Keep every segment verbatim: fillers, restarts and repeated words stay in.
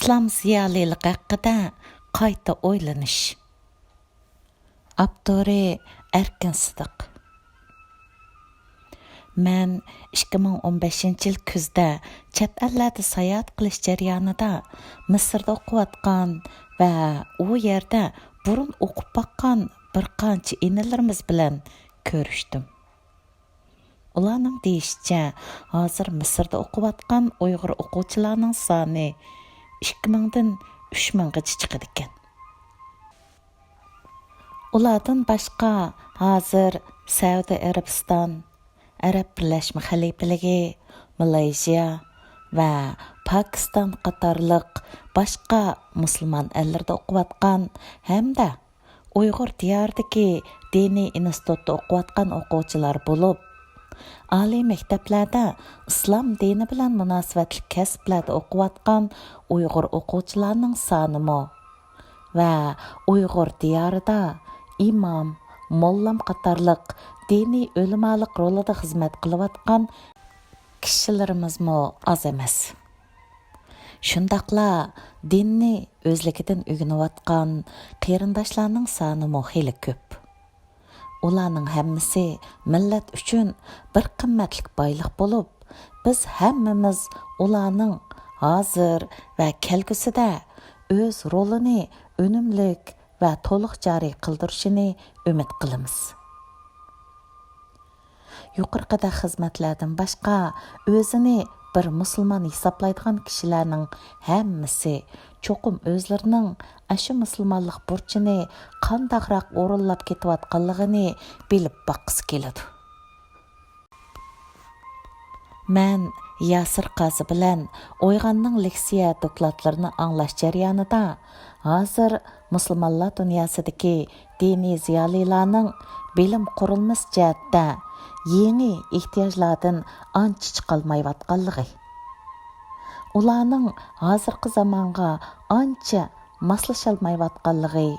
ئىسلام زىيالىيلىقى ھەققىدە قايتا ئويلىنىش. ئاپتورى: ئەركىن سىدىق. مەن ئىككى مىڭ ئون بەشىنچى يىل كۈزدە چەت ئەللەردە ساياھەت قىلىش جەريانىدا مىسىردا ئوقۇۋاتقان ۋە ئۇ يەردە بۇرۇن ئوقۇپ باققان بىر قانچە ئىنىلىرىمىز بىلەن كۆرۈشتۈم. ئۇلارنىڭ دېيىشىچە، ھازىر مىسىردا ئوقۇۋاتقان ئۇيغۇر ئوقۇغۇچىلارنىڭ سانى ئىككى مىڭدىن ئۈچ مىڭغىچە چىقىدىكەن. ئۇلاردىن باشقا، ھازىر سەئۇدى ئەرەبىستان، ئەرەب بىرلەشمە خەلىپىلىكى، مالايزىيا ۋە پاكىستان قاتارلىق باشقا مۇسۇلمان ئەللىرىدە ئوقۇۋاتقان ھەمدە ئۇيغۇر دىيارىدىكى دىنىي ئىنستىتۇتتا ئوقۇۋاتقان ئوقۇغۇچىلار بولۇپ، ئالىي مەكتەپلەردە ئىسلام دىنى بىلەن مۇناسىۋەتلىك كەسىپلەردە ئوقۇۋاتقان ئۇيغۇر ئوقۇغۇچىلارنىڭ سانىمۇ ۋە ئۇيغۇر دىيارىدا ئىمام، موللام قاتارلىق دىنىي ئۆلىمالىق رولىدا خىزمەت قىلىۋاتقان كىشىلىرىمىزمۇ ئاز ئەمەس. شۇنداقلا دىننى ئۆزلۈكىدىن ئۆگىنىۋاتقان قېرىنداشلارنىڭ سانىمۇ خېلى كۆپ. ئۇلارنىڭ ھەممىسى مىللەت ئۈچۈن بىر قىممەتلىك بايلىق بولۇپ، بىز ھەممىمىز ئۇلارنىڭ ھازىر ۋە كەلگۈسىدە ئۆز رولىنى ئۈنۈملۈك ۋە تولۇق جارى قىلدۇرۇشىنى ئۈمىد قىلىمىز. يۇقىرىقىدەك خىزمەتلەردىن باشقا، ئۆزىنى بىر مۇسۇلمان ھېسابلايدىغان كىشىلەرنىڭ ھەممىسى چوقۇم ئۆزلىرىنىڭ ئاشۇ مۇسۇلمانلىق بۇرچىنى قانداقراق ئورۇنلاپ كېتىۋاتقانلىقىنى بىلىپ باققۇسى كېلىدۇ. مەن ياسىر قازى بىلەن ئويغاننىڭ لېكسىيە دوكلاتلىرىنى ئاڭلاش جەريانىدا، ھازىر مۇسۇلمانلار دۇنياسىدىكى دىنىي زىيالىيلارنىڭ بىلىم قۇرۇلمىسى جەھەتتە يېڭى ئېھتىياجلاردىن ئانچە چىقالمايۋاتقانلىقى، ئۇلارنىڭ ھازىرقى زامانغا ئانچە ماسلىشالمايۋاتقانلىقى،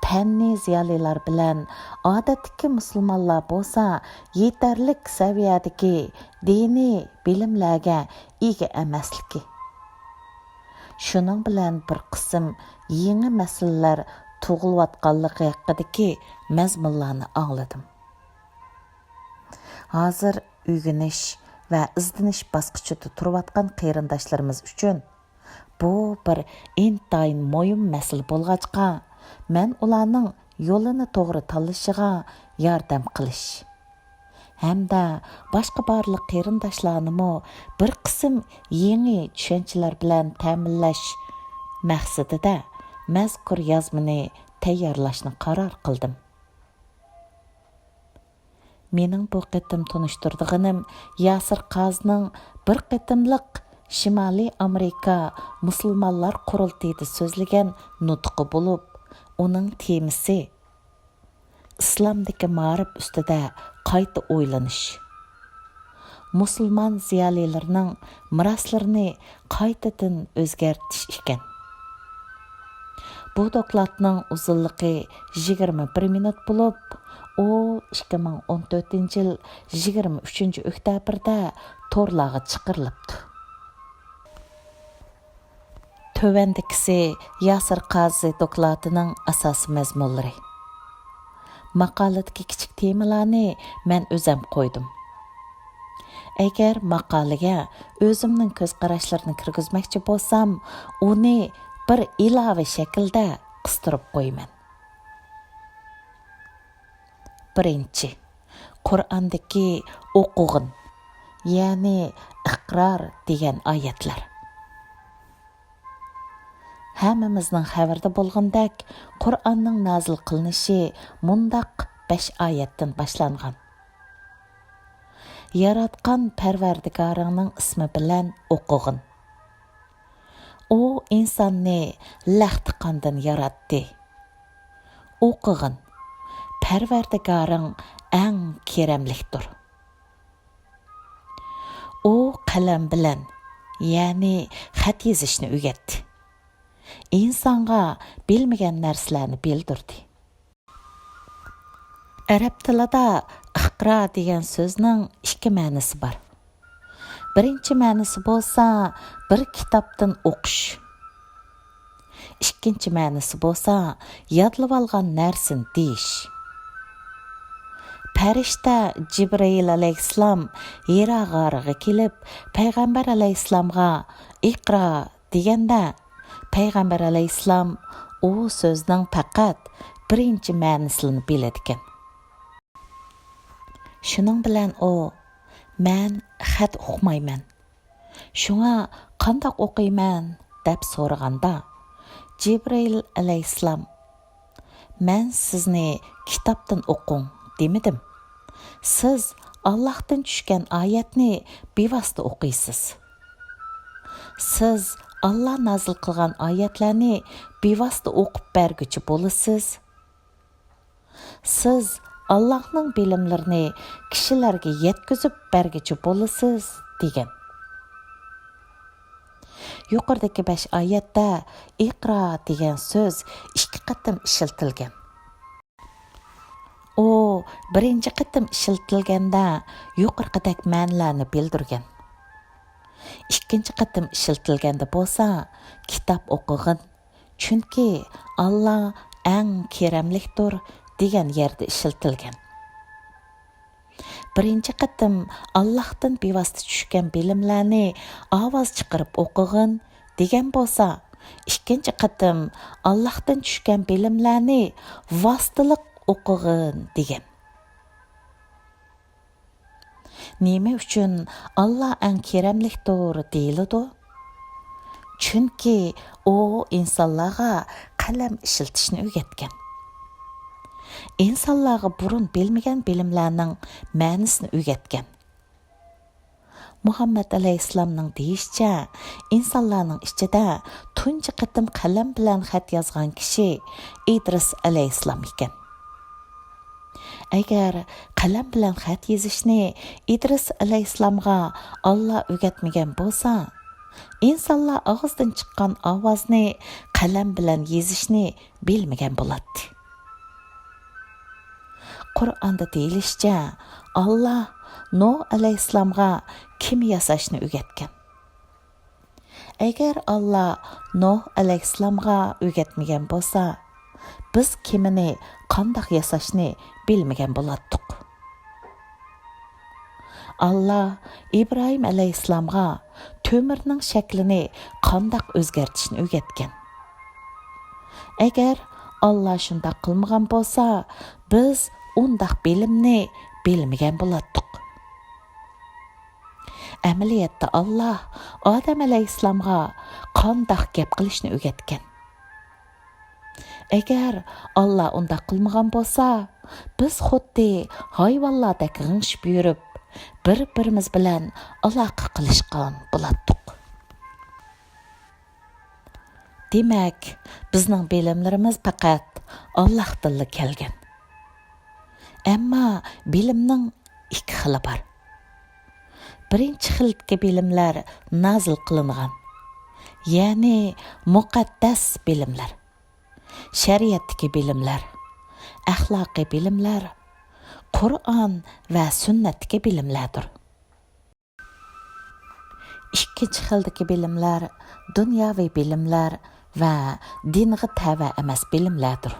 پەننىي زىيالىيلار بىلەن ئادەتتىكى مۇسۇلمانلار بولسا يېتەرلىك سەۋىيەدىكى دىنىي بىلىملەرگە ئىگە ئەمەسلىكى، شۇنىڭ بىلەن بىر قىسىم يېڭى مەسىلىلەر تۇغۇلۇۋاتقانلىقى ھەققىدىكى مەزمۇنلارنى ئاڭلىدىم. ھازىر ئۆگىنىش ۋە ئىزدىنىش باسقۇچىدا تۇرۇۋاتقان قېرىنداشلىرىمىز ئۈچۈن بۇ بىر ئىنتايىن مۇھىم مەسىلە بولغاچقا، مەن ئۇلارنىڭ يولىنى توغرا تاللىشىغا ياردەم قىلىش ھەمدە باشقا بارلىق قېرىنداشلارنىمۇ بىر قىسىم يېڭى چۈشەنچىلەر بىلەن تەمىنلەش مەقسىتىدە مەزكۇر يازمىنى تەييارلاشنى قارار قىلدىم. مېنىڭ بۇ قېتىم تونۇشتۇرىدىغىنىم ياسىر قازىنىڭ بىر قېتىملىق شىمالىي ئامېرىكا مۇسۇلمانلار قۇرۇلتىيىدا سۆزلىگەن نۇتقى بولۇپ، ئۇنىڭ تېمىسى ئىسلامدىكى مائارىپ ئۈستىدە قايتا ئويلىنىش، مۇسۇلمان زىيالىيلىرىنىڭ مىراسلىرىنى قايتىدىن ئۆزگەرتىش ئىكەن. بۇ دوكلاتنىڭ ئۇزۇنلۇقى يىگىرمە بىر مىنۇت بولۇپ، ئۇ ئىككى مىڭ ئون تۆتىنچى يىل يىگىرمە ئۈچىنچى ئۆكتەبىردە تورلارغا چىقىرىلىپتۇ. تۆۋەندىكىسى ياسىر قازى دوكلاتىنىڭ ئاساسىي مەزمۇنلىرى. ماقالىدىكى كىچىك تېمىلارنى مەن ئۆزەم قويدۇم. ئەگەر ماقالىگە ئۆزۈمنىڭ كۆز قاراشلىرىنى كىرگۈزمەكچى بولسام، ئۇنى بىر ئىلاۋە شەكلىدە قىستۇرۇپ قويىمەن. بىرىنچى، قۇرئاندىكى «ئوقۇغىن»، يەنى «ئىقرار» دېگەن ئايەتلەر. ھەممىمىزنىڭ خەۋىرىدە بولغىنىدەك، قۇرئاننىڭ نازىل قىلىنىشى مۇنداق بەش ئايەتتىن باشلانغان: ياراتقان پەرۋەردىگارىڭنىڭ ئىسمى بىلەن ئوقۇغىن. ئۇ ئىنساننى لەختە قاندىن ياراتتى. ئوقۇغىن، پەرۋەردىگارىڭ ئەڭ كېرەملىكتۇر. ئۇ قەلەم بىلەن، يەنى خەت يېزىشنى ئۆگەتتى. ئىنسانغا بىلمىگەن نەرسىلەرنى بىلدۈردى. ئەرەب تىلىدا «ئىقرا» دېگەن سۆزنىڭ ئىككى مەنىسى بار. بىرىنچى مەنىسى بولسا بىر كىتابتىن ئوقۇش. ئىككىنچى مەنىسى بولسا، يادلىۋالغان نەرسىنى دېيىش. پەرىشتە جىبرىئىل ئەلەيھىسسالام ھىرا غارىغا كېلىپ، پەيغەمبەر ئەلەيھىسسالامغا «ئىقرا» دېگەندە، پەيغەمبەر ئەلەيھىسسالام ئۇ سۆزنىڭ پەقەت بىرىنچى مەنىسىنى بىلىدىكەن. شۇنىڭ بىلەن ئۇ، «مەن خەت ئۇقمايمەن. شۇڭا قانداق ئوقۇيمەن؟» دەپ سورىغاندا، جىبرىئىل ئەلەيھىسسالام، «مەن سىزنى كىتابتىن ئوقۇڭ دېمىدىم. سىز ئاللاھتىن چۈشكەن ئايەتنى بىۋاسىتە ئوقۇيسىز. سىز ئاللا نازىل قىلغان ئايەتلەرنى بىۋاسىتە ئوقۇپ بەرگۈچى بولىسىز. سىز ئاللاھنىڭ بىلىملىرىنى كىشىلەرگە يەتكۈزۈپ بەرگۈچى بولىسىز» دېگەن. يۇقىرىدىكى بەش ئايەتتە «ئىقرا» دېگەن سۆز ئىككى قېتىم ئىشلىتىلگەن. ئۇ بىرىنچى قېتىم ئىشلىتىلگەندە يۇقىرىقىدەك مەنىلەرنى بىلدۈرگەن. ئىككىنچى قېتىم ئىشلىتىلگەندە بولسا، «كىتاب ئوقۇغىن، چۈنكى ئاللا ئەڭ كېرەملىكتۇر» دېگەن يەردە ئىشلىتىلگەن. بىرىنچى قېتىم ئاللاھتىن بىۋاسىتە چۈشكەن بىلىملەرنى ئاۋاز چىقىرىپ ئوقۇغىن دېگەن بولسا، ئىككىنچى قېتىم ئاللاھتىن چۈشكەن بىلىملەرنى ۋاسىتىلىق ئوقۇغىن دېگەن. نېمە ئۈچۈن ئاللا ئەڭ كېرەملىكتۇر دېيىلىدۇ؟ چۈنكى ئۇ ئىنسانلارغا قەلەم ئىشلىتىشنى ئۆگەتكەن. ئىنسانلارغا بۇرۇن بىلمىگەن بىلىملەرنىڭ مەنىسىنى ئۆگەتكەن. مۇھەممەد ئەلەيھىسسالامنىڭ دېيىشىچە، ئىنسانلارنىڭ ئىچىدە تۇنجى قېتىم قەلەم بىلەن خەت يازغان كىشى ئىدرىس ئەلەيھىسسالام ئىكەن. ئەگەر قەلەم بىلەن خەت يېزىشنى ئىدرىس ئەلەيھىسسالامغا ئاللا ئۆگەتمىگەن بولسا، ئىنسانلار ئاغزىدىن چىققان ئاۋازنى قەلەم بىلەن يېزىشنى بىلمىگەن بولاتتى. قۇرئاندا دېيىلىشىچە، ئاللا نۇھ ئەلەيھىسسالامغا كېمە ياساشنى ئۆگەتكەن. ئەگەر ئاللا نۇھ ئەلەيھىسسالامغا ئۆگەتمىگەن بولسا، بىز كېمىنى قانداق ياساشنى بىلمىگەن بولاتتۇق. ئاللا ئىبراھىم ئەلەيھىسسالامغا تۆمۈرنىڭ شەكلىنى قانداق ئۆزگەرتىشنى ئۆگەتكەن. ئەگەر ئاللا شۇنداق قىلمىغان بولسا، بىز ئۇنداق بىلىمنى بىلمىگەن بولاتتۇق. ئەمەلىيەتتە ئاللا ئادەم ئەلەيھىسسالامغا قانداق گەپ قىلىشنى ئۆگەتكەن. ئەگەر ئاللا ئۇنداق قىلمىغان بولسا، بىز خۇددى ھايۋانلاردەك غىڭشىپ يۈرۈپ، بىر-بىرىمىز بىلەن ئالاقە قىلىشقان بولاتتۇق. دېمەك، بىزنىڭ بىلىملىرىمىز پەقەت ئاللاھتىنلا كەلگەن. ئەمما بىلىمنىڭ ئىككى خىلى بار. بىرىنچى خىلدىكى بىلىملەر نازىل قىلىنغان، يەنى مۇقەددەس بىلىملەر، شەرىئەتتىكى بىلىملەر، ئەخلاقىي بىلىملەر، قۇرئان ۋە سۈننەتتىكى بىلىملەردۇر. ئىككىنچى خىلدىكى بىلىملەر دۇنياۋى بىلىملەر ۋە دىنغا تەۋە ئەمەس بىلىملەردۇر.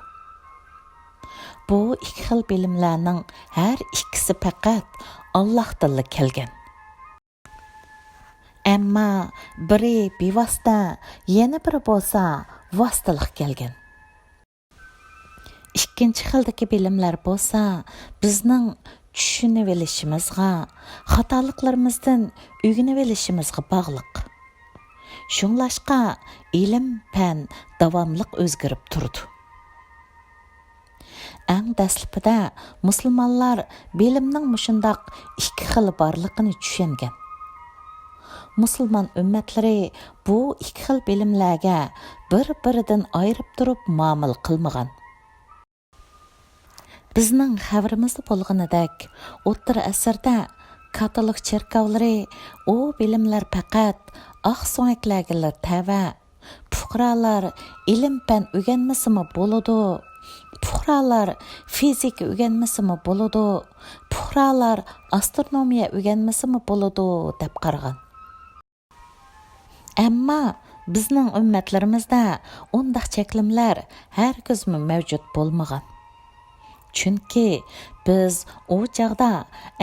بۇ ئىككى خىل بىلىملەرنىڭ ھەر ئىككىسى پەقەت ئاللاھتىنلا كەلگەن. ئەمما بىرى بىۋاسىتە، يەنە بىرى بولسا ۋاسىتىلىق كەلگەن. ئىككىنچى خىلدىكى بىلىملەر بولسا بىزنىڭ چۈشىنىۋېلىشىمىزغا، خاتالىقلىرىمىزدىن ئۆگىنىۋېلىشىمىزغا باغلىق. شۇڭلاشقا ئىلىم-پەن داۋاملىق ئۆزگىرىپ تۇرىدۇ. ئەڭ دەسلىپىدە مۇسۇلمانلار بىلىمنىڭ مۇشۇنداق ئىككى خىلى بارلىقىنى چۈشەنگەن. مۇسۇلمان ئۈممەتلىرى بۇ ئىككى خىل بىلىملەرگە بىر-بىرىدىن ئايرىپ تۇرۇپ مۇئامىلە قىلمىغان. بىزنىڭ خەۋىرىمىزدە بولغىنىدەك، ئوتتۇرا ئەسىردە كاتولىك چېركاۋلىرى ئۇ بىلىملەر پەقەت ئاق سۆڭەكلەرگىلا تەۋە، پۇقرالار ئىلىم-پەن ئۆگەنمىسىمۇ بولىدۇ، پۇقرالار فىزىكا ئۆگەنمىسىمۇ بولىدۇ، پۇقرالار ئاسترونومىيە ئۆگەنمىسىمۇ بولىدۇ، دەپ قارىغان. ئەمما بىزنىڭ ئۈممەتلىرىمىزدە ئۇنداق چەكلىمىلەر ھەرگىزمۇ مەۋجۇت بولمىغان. چۈنكى بىز ئۇ چاغدا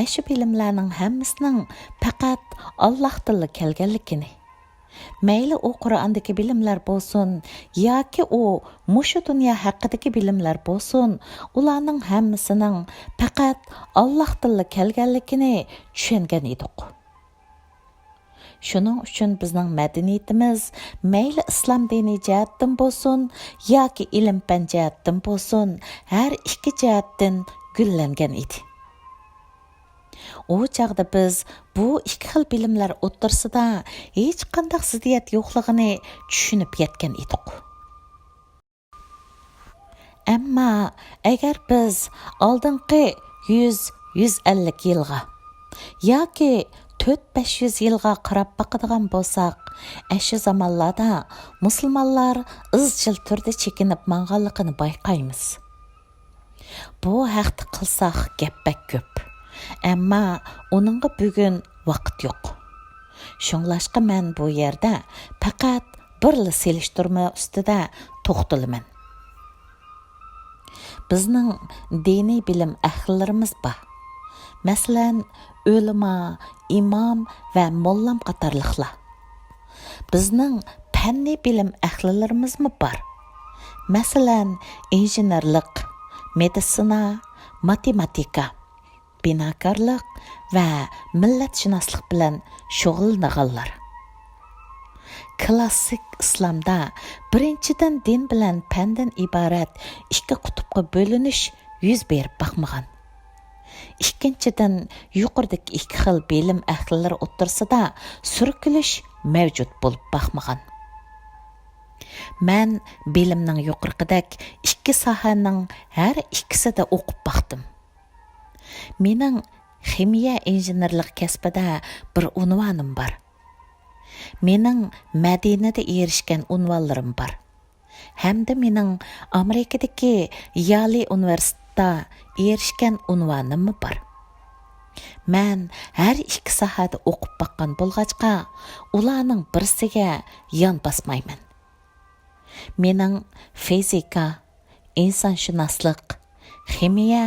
ئەشۇ بىلىملەرنىڭ ھەممىسىنىڭ پەقەت ئاللاھتىنلا كەلگەنلىكىنى، مەيلى ئۇ قۇرئاندىكى بىلىملەر بولسۇن ياكى ئۇ مۇشۇ دۇنيا ھەققىدىكى بىلىملەر بولسۇن، ئۇلارنىڭ ھەممىسىنىڭ پەقەت ئاللاھتىنلا كەلگەنلىكىنى چۈشەنگەن ئىدۇق. شۇنىڭ ئۈچۈن بىزنىڭ مەدەنىيىتىمىز مەيلى ئىسلام دىنى جەھەتتىن بولسۇن ياكى ئىلىم-پەن جەھەتتىن بولسۇن، ھەر ئىككى جەھەتتىن گۈللەنگەن ئىدى. ئۇ چاغدا بىز بۇ ئىككى خىل بىلىملەر ئوتتۇرىسىدا ھېچقانداق زىددىيەت يوقلۇقىنى چۈشىنىپ يەتكەن ئىدۇق. ئەمما ئەگەر بىز ئالدىنقى يۈز، يۈز ئەللىك يىلغا ياكى تۆت، بەش يۈز يىلغا قاراپ باقىدىغان بولساق، ئەشۇ زامانلاردا مۇسۇلمانلار ئىزچىل تۈردە چېكىنىپ ماڭغانلىقىنى بايقايمىز. بۇ ھەقتە قىلساق گەپ بەك كۆپ، ئەمما ئۇنىڭغا بۈگۈن ۋاقىت يوق. شۇڭلاشقا مەن بۇ يەردە پەقەت بىرلا سېلىشتۇرما ئۈستىدە توختىلىمەن. بىزنىڭ دىنىي بىلىم ئەھلىلىرىمىز بار. مەسىلەن، ئۆلىما، ئىمام ۋە موللام قاتارلىقلار. بىزنىڭ پەننىي بىلىم ئەھلىلىرىمىزمۇ بار. مەسىلەن، ئىنژېنېرلىق، مېدىتسىنا، ماتېماتىكا، بىناكارلىق ۋە مىللەتشۇناسلىق بىلەن شۇغۇللىنىدىغانلار. كلاسسىك ئىسلامدا بىرىنچىدىن دىن بىلەن پەندىن ئىبارەت ئىككى قۇتۇپقا بۆلۈنۈش يۈز بېرىپ باقمىغان. ئىككىنچىدىن، يۇقىرىدىكى ئىككى خىل بىلىم ئەھلىلىرى ئوتتۇرىسىدا سۈركىلىش مەۋجۇت بولۇپ باقمىغان. مەن بىلىمنىڭ يۇقىرىقىدەك ئىككى ساھەنىڭ ھەر ئىككىسىدە ئوقۇپ باقتىم. مېنىڭ خىمىيە ئىنژېنېرلىق كەسپىدە بىر ئۇنۋانىم بار. مېنىڭ مەدىنىدە ئېرىشكەن ئۇنۋانلىرىم بار. ھەمدە مېنىڭ ئامېرىكىدىكى يالى ئۇنىۋېرسىتېتتا ئېرىشكەن ئۇنۋانىممۇ بار. مەن ھەر ئىككى ساھەدە ئوقۇپ باققان بولغاچقا، ئۇلارنىڭ بىرسىگە يان باسمايمەن. مېنىڭ فىزىكا، ئىنسانشۇناسلىق، خىمىيە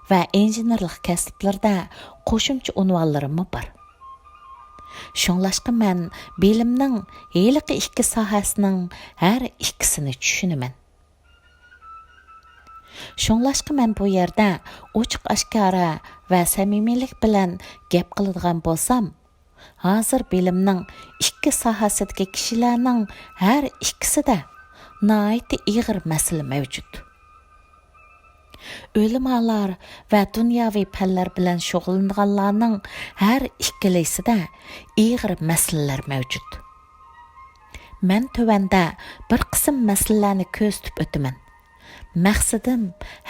ۋە ئىنژېنېرلىق كەسىپلىرىدە قوشۇمچە ئۇنۋانلىرىممۇ بار. شۇڭلاشقا مەن بىلىمنىڭ ھېلىقى ئىككى ساھەسىنىڭ ھەر ئىككىسىنى چۈشىنىمەن. شۇڭلاشقا مەن بۇ يەردە ئوچۇق-ئاشكارا ۋە سەمىمىيلىك بىلەن گەپ قىلىدىغان بولسام، ھازىر بىلىمنىڭ ئىككى ساھەسىدىكى كىشىلەرنىڭ ھەر ئىككىسىدە ناھايىتى ئېغىر مەسىلە مەۋجۇت. ئۆلىمالار ۋە دۇنياۋى پەنلەر بىلەن شۇغۇللىنىدىغانلارنىڭ ھەر ئىككىلىسىدە ئېغىر مەسىلىلەر مەۋجۇت. مەن تۆۋەندە بىر قىسىم مەسىلىلەرنى كۆرسىتىپ ئۆتىمەن. مەقسىتىم،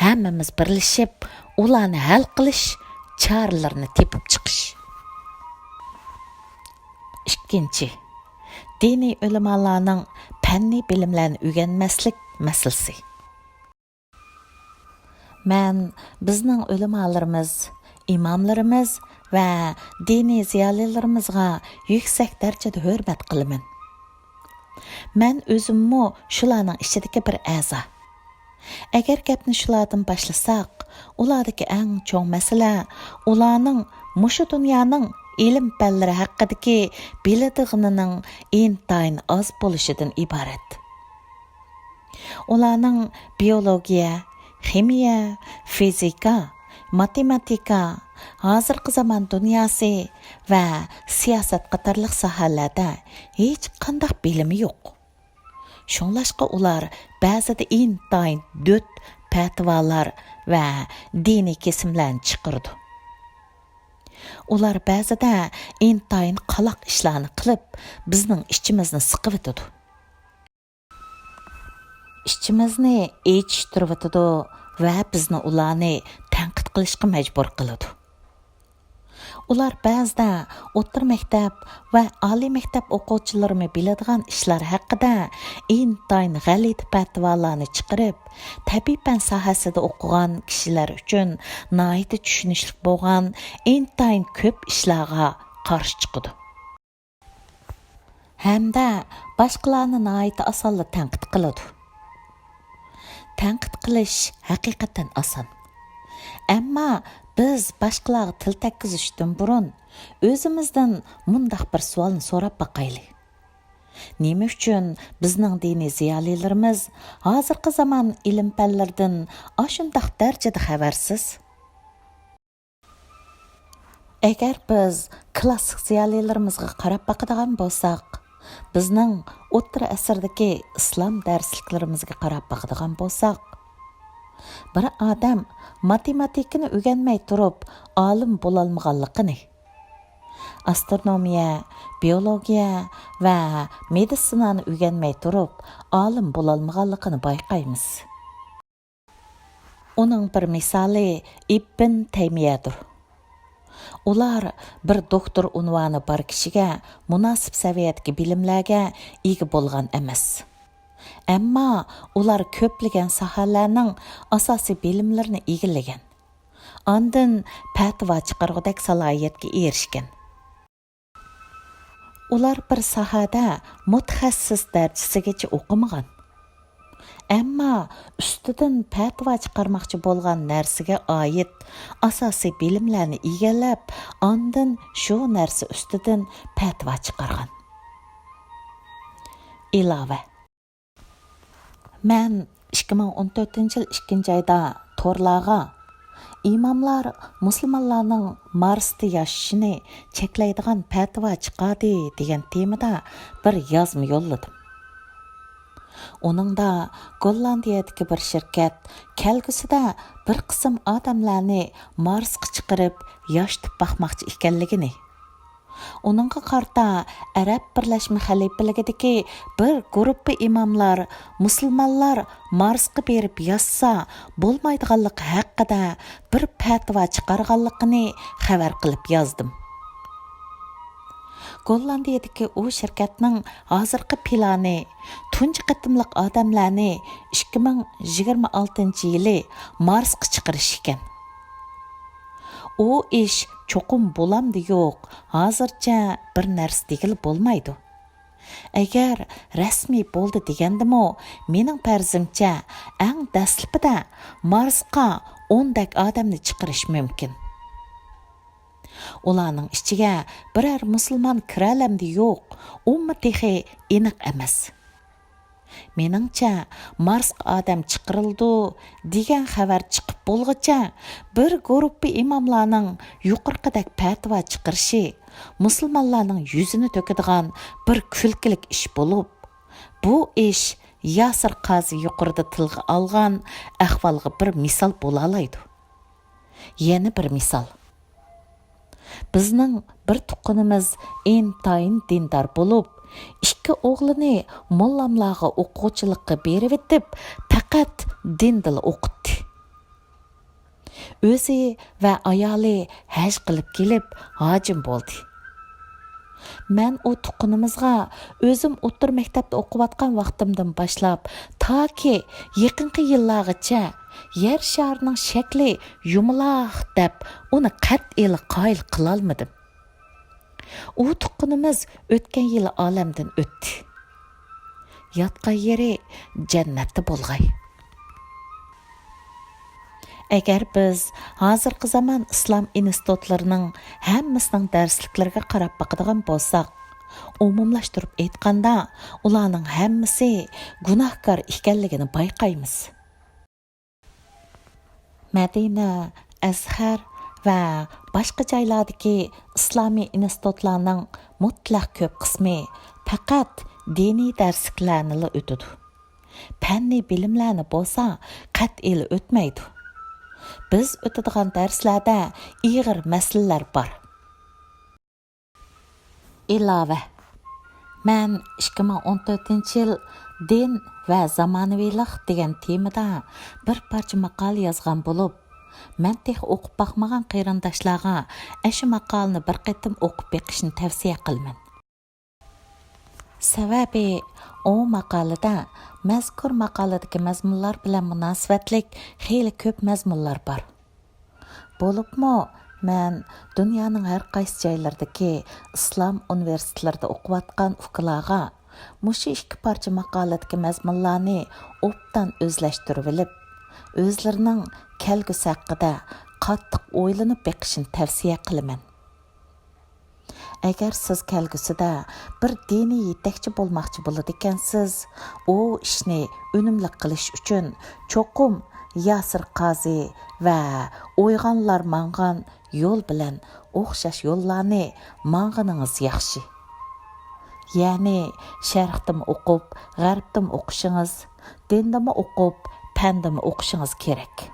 ھەممىمىز بىرلىشىپ ئۇلارنى ھەل قىلىش، چارىلىرىنى تېپىپ چىقىش. ئىككىنچى، دىنىي ئۆلىمالارنىڭ پەننىي بىلىملەرنى ئۆگەنمەسلىك مەسىلىسى. مەن بىزنىڭ ئۆلىمالىرىمىز، ئىماملىرىمىز ۋە دىنىي زىيالىيلىرىمىزغا يۈكسەك دەرىجىدە ھۆرمەت قىلىمەن. مەن ئۆزۈممۇ شۇلارنىڭ ئىچىدىكى بىر ئەزا. ئەگەر گەپنى شۇلاردىن باشلىساق، ئۇلاردىكى ئەڭ چوڭ مەسىلە ئۇلارنىڭ مۇشۇ دۇنيانىڭ ئىلىم-پەنلىرى ھەققىدىكى بىلىدىغىنىنىڭ ئىنتايىن ئاز بولۇشىدىن ئىبارەت. ئۇلارنىڭ بىيولوگىيە، خىمىيە، فىزىكا، ماتېماتىكا، ھازىرقى زامان دۇنياسى ۋە سىياسەت قاتارلىق ساھەلەردە ھېچقانداق بىلىمى يوق. شۇڭلاشقا ئۇلار بەزىدە ئىنتايىن دۆت پەتىۋالار ۋە دىنىي كېسىملەرنى چىقىرىدۇ. ئۇلار بەزىدە ئىنتايىن قالاق ئىشلارنى قىلىپ، بىزنىڭ ئىچىمىزنى سىقىۋېتىدۇ. ئىچىمىزنى ئېچىشتۇرۇۋېتىدۇ ۋە بىزنى ئۇلارنى تەنقىد قىلىشقا مەجبۇر قىلىدۇ. ئۇلار بەزىدە ئوتتۇرا مەكتەپ ۋە ئالىي مەكتەپ ئوقۇغۇچىلىرىمۇ بىلىدىغان ئىشلار ھەققىدە ئىنتايىن غەلىتە پەتىۋالارنى چىقىرىپ، تەبىئىي پەن ساھەسىدە ئوقۇغان كىشىلەر ئۈچۈن ناھايىتى چۈشىنىشلىك بولغان ئىنتايىن كۆپ ئىشلارغا قارشى چىقىدۇ. ھەمدە باشقىلارنى ناھايىتى ئاسانلا تەنقىد قىلىدۇ. تەنقىد قىلىش ھەقىقەتەن ئاسان. ئەمما بىز باشقىلارغا تىل تەگكۈزۈشتىن بۇرۇن ئۆزىمىزدىن مۇنداق بىر سوئالنى سوراپ باقايلى. نېمە ئۈچۈن بىزنىڭ دىنىي زىيالىيلىرىمىز ھازىرقى زامان ئىلىم-پەنلىرىدىن ئاشۇنداق دەرىجىدە خەۋەرسىز؟ ئەگەر بىز كلاسسىك زىيالىيلىرىمىزغا قاراپ باقىدىغان بولساق، بىزنىڭ ئوتتۇرا ئەسىردىكى ئىسلام دەرسلىكلىرىمىزگە قاراپ باقىدىغان بولساق، بىر ئادەم ماتېماتىكىنى ئۆگەنمەي تۇرۇپ ئالىم بولالمىغانلىقىنى، ئاسترونومىيە، بىيولوگىيە ۋە مېدىتسىنانى ئۆگەنمەي تۇرۇپ ئالىم بولالمىغانلىقىنى بايقايمىز. ئۇنىڭ بىر مىسالى ئىبن تەيمىيەدۇر. ئۇلار بىر دوكتور ئۇنۋانى بار كىشىگە مۇناسىپ سەۋىيەدىكى بىلىملەرگە ئىگە بولغان ئەمەس. ئەمما ئۇلار كۆپلىگەن ساھەلەرنىڭ ئاساسىي بىلىملىرىنى ئىگىلىگەن. ئاندىن پەتىۋا چىقارغۇدەك سالاھىيەتكە ئېرىشكەن. ئۇلار بىر ساھەدە مۇتەخەسسىس دەرىجىسىگىچە ئوقۇمىغان. ئەمما ئۈستىدىن پەتىۋا چىقارماقچى بولغان نەرسىگە ئائىت ئاساسىي بىلىملەرنى ئىگىلەپ، ئاندىن شۇ نەرسە ئۈستىدىن پەتىۋا چىقارغان. ئىلاۋە. مەن ئىككى مىڭ ئون تۆتىنچى يىل ئىككىنچى ئايدا تورلارغا ئىماملار مۇسۇلمانلارنىڭ مارستا ياشىشىنى چەكلەيدىغان پەتىۋا چىقاردى دېگەن تېمىدا بىر يازما يوللىدىم. ئۇنىڭدا گوللاندىيەدىكى بىر شىركەت كەلگۈسىدە بىر قىسىم ئادەملەرنى مارسقا چىقىرىپ ياشىتىپ باقماقچى ئىكەنلىكىنى، ئۇنىڭغا قارىتا ئەرەب بىرلەشمە خەلىپىلىكىدىكى بىر گۇرۇپپا ئىماملار مۇسۇلمانلار مارسقا بېرىپ ياشىسا بولمايدىغانلىقى ھەققىدە بىر پەتىۋا چىقارغانلىقىنى خەۋەر قىلىپ يازدىم. گوللاندىيەدىكى ئۇ شىركەتنىڭ ھازىرقى پىلانى تۇنجى قېتىملىق ئادەملەرنى ئىككى مىڭ يىگىرمە ئالتىنچى يىلى مارسقا چىقىرىش ئىكەن. ئۇ ئىش چوقۇم بولامدۇ يوق، ھازىرچە بىر نەرسە دېگىلى بولمايدۇ. ئەگەر رەسمىي بولدى دېگەندىمۇ، مېنىڭ پەرىزىمچە ئەڭ دەسلىپىدە مارسقا ئوندەك ئادەمنى چىقىرىش مۇمكىن. ئۇلارنىڭ ئىچىگە بىرەر مۇسۇلمان كىرەلەمدۇ يوق، ئۇمۇ تېخى ئېنىق ئەمەس. مېنىڭچە، مارسقا ئادەم چىقىرىلىدۇ دېگەن خەۋەر چىقىپ بولغۇچە، بىر گۇرۇپپا ئىماملارنىڭ يۇقىرىقىدەك پەتىۋا چىقىرىشى مۇسۇلمانلارنىڭ يۈزىنى تۆكىدىغان بىر كۈلكىلىك ئىش بولۇپ، بۇ ئىش ياسىر قازى يۇقىرىدا تىلغا ئالغان ئەھۋالغا بىر مىسال بولالايدۇ. يەنە بىر مىسال. بىزنىڭ بىر تۇغقىنىمىز ئىنتايىن دىندار بولۇپ، ئىككى ئوغلىنى موللاملارغا ئوقۇغۇچىلىققا بېرىۋېتىپ، پەقەت دىندىلا ئوقۇتتى. ئۆزى ۋە ئايالى ھەج قىلىپ كېلىپ، ھاجىم بولدى. مەن ئۇ تۇغقىنىمىزغا ئۆزۈم ئوتتۇرا مەكتەپتە ئوقۇۋاتقان ۋاقتىمدىن باشلاپ، تاكى يېقىنقى يىللارغىچە يەر شارىنىڭ شەكلى يۇمىلاق دەپ، ئۇنى قەتئىيلا قايىل قىلالمىدىم. ئۇ تۇغقىنىمىز ئۆتكەن يىلى ئالەمدىن ئۆتتى. ياتقان يېرى جەننەتتە بولغاي. ئەگەر بىز ھازىرقى زامان ئىسلام ئىنستىتۇتلىرىنىڭ ھەممىسىنىڭ دەرسلىكلىرىگە قاراپ باقىدىغان بولساق، ئومۇملاشتۇرۇپ ئېيتقاندا، ئۇلارنىڭ ھەممىسى گۇناھكار ئىكەنلىكىنى بايقايمىز. مەدىنە، ئەزھەر ۋە باشقا جايلاردىكى ئىسلامىي ئىنستىتۇتلارنىڭ مۇتلەق كۆپ قىسمى پەقەت دىنىي دەرسلىكلەرنىلا ئۆتىدۇ. پەننىي بىلىملەرنى بولسا قەتئىيلا ئۆتمەيدۇ. بىز ئۆتىدىغان دەرسلەردە ئېغىر مەسىلىلەر بار. ئىلاۋە. مەن ئىككى مىڭ ئون تۆتىنچى يىل دىن ۋە زامانىۋىلىق دېگەن تېمىدا بىر پارچە ماقالە يازغان بولۇپ، مەن تېخى ئوقۇپ باقمىغان قېرىنداشلارغا ئەشۇ ماقالىنى بىر قېتىم ئوقۇپ بېقىشنى تەۋسىيە قىلىمەن. سەۋەبى، ئۇ ماقالىدە مەزكۇر ماقالىدىكى مەزمۇنلار بىلەن مۇناسىۋەتلىك خېلى كۆپ مەزمۇنلار بار. بولۇپمۇ مەن دۇنيانىڭ ھەر قايسى جايلىرىدىكى ئىسلام ئۇنىۋېرسىتېتلىرىدا ئوقۇۋاتقان ئۇكىلارغا مۇشۇ ئىككى پارچە ماقالىدىكى مەزمۇنلارنى ئوبدان ئۆزلەشتۈرۈۋېلىپ، ئۆزلىرىنىڭ كەلگۈسى ھەققىدە قاتتىق ئويلىنىپ بېقىشىنى تەۋسىيە قىلىمەن. ئەگەر سىز كەلگۈسىدە بىر دىنىي يېتەكچى بولماقچى بولىدىكەنسىز، ئۇ ئىشنى ئۈنۈملۈك قىلىش ئۈچۈن چوقۇم ياسىر قازى ۋە ئويغانلار ماڭغان يول بىلەن ئوخشاش يوللارنى ماڭغىنىڭىز ياخشى. يەنى شەرقتىمۇ ئوقۇپ، غەربتىمۇ ئوقۇشىڭىز، دىندىمۇ ئوقۇپ، پەندىمۇ ئوقۇشىڭىز كېرەك.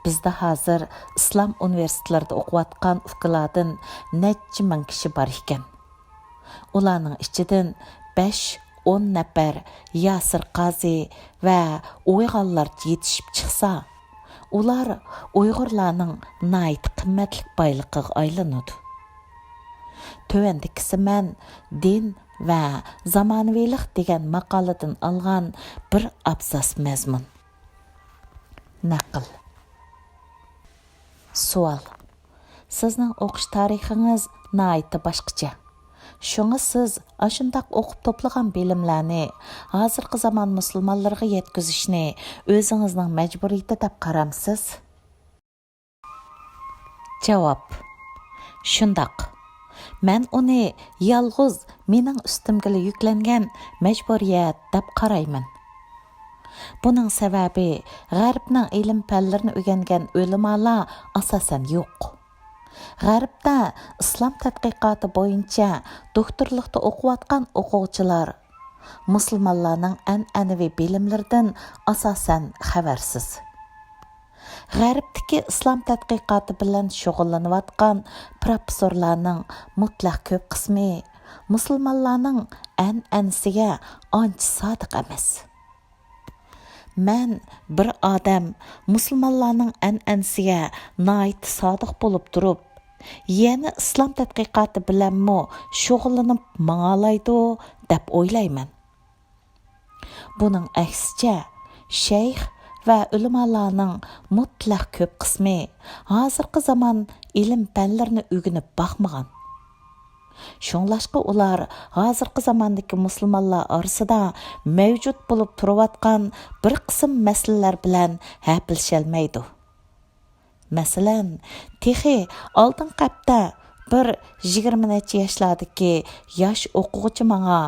بىزدە ھازىر ئىسلام ئۇنىۋېرسىتېتلىرىدا ئوقۇۋاتقان ئۇكىلاردىن نەچچە مىڭ كىشى بار ئىكەن. ئۇلارنىڭ ئىچىدىن بەش، ئون نەپەر ياسىر قازى ۋە ئويغانلار يېتىشىپ چىقسا، ئۇلار ئۇيغۇرلارنىڭ ناھايىتى قىممەتلىك بايلىقىغا ئايلىنىدۇ. تۆۋەندىكىسى مەن دىن ۋە زامانىۋىلىق دېگەن ماقالىدىن ئالغان بىر ئابزاس مەزمۇن. نەقىل. سوئال. سىزنىڭ ئوقۇش تارىخىڭىز ناھايىتى باشقىچە. شۇڭا سىز ئاشۇنداق ئوقۇپ توپلىغان بىلىملەرنى ھازىرقى زامان مۇسۇلمانلىرىغا يەتكۈزۈشنى ئۆزىڭىزنىڭ مەجبۇرىيىتى دەپ قارامسىز؟ جاۋاب. شۇنداق. مەن ئۇنى يالغۇز مېنىڭ ئۈستۈمگىلا يۈكلەنگەن مەجبۇرىيەت دەپ قارايمەن. بۇنىڭ سەۋەبى، غەربنىڭ ئىلىم-پەنلىرىنى ئۆگەنگەن ئۆلىمالار ئاساسەن يوق. غەربتە ئىسلام تەتقىقاتى بويىچە دوكتورلۇقتا ئوقۇۋاتقان ئوقۇغۇچىلار مۇسۇلمانلارنىڭ ئەنئەنىۋى بىلىملىرىدىن ئاساسەن خەۋەرسىز. غەربتىكى ئىسلام تەتقىقاتى بىلەن شۇغۇللىنىۋاتقان پروفېسسورلارنىڭ مۇتلەق كۆپ قىسمى مۇسۇلمانلارنىڭ ئەنئەنىسىگە ئانچە سادىق ئەمەس. مەن بىر ئادەم مۇسۇلمانلارنىڭ ئەنئەنىسىگە ناھايىتى سادىق بولۇپ تۇرۇپ، يەنە ئىسلام تەتقىقاتى بىلەنمۇ شۇغۇللىنىپ ماڭالايدۇ دەپ ئويلايمەن. بۇنىڭ ئەكسىچە، شەيخ ۋە ئۆلىمالارنىڭ مۇتلەق كۆپ قىسمى ھازىرقى زامان ئىلىم-پەنلىرىنى ئۆگىنىپ باقمىغان. شۇڭلاشقا ئۇلار ھازىرقى زاماندىكى مۇسۇلمانلار ئارىسىدا مەۋجۇت بولۇپ تۇرۇۋاتقان بىر قىسىم مەسىلىلەر بىلەن ھەپىلىشەلمەيدۇ. مەسىلەن، تېخى ئالدىنقى ھەپتە بىر يىگىرمە نەچچە ياشلاردىكى ياش ئوقۇغۇچى ماڭا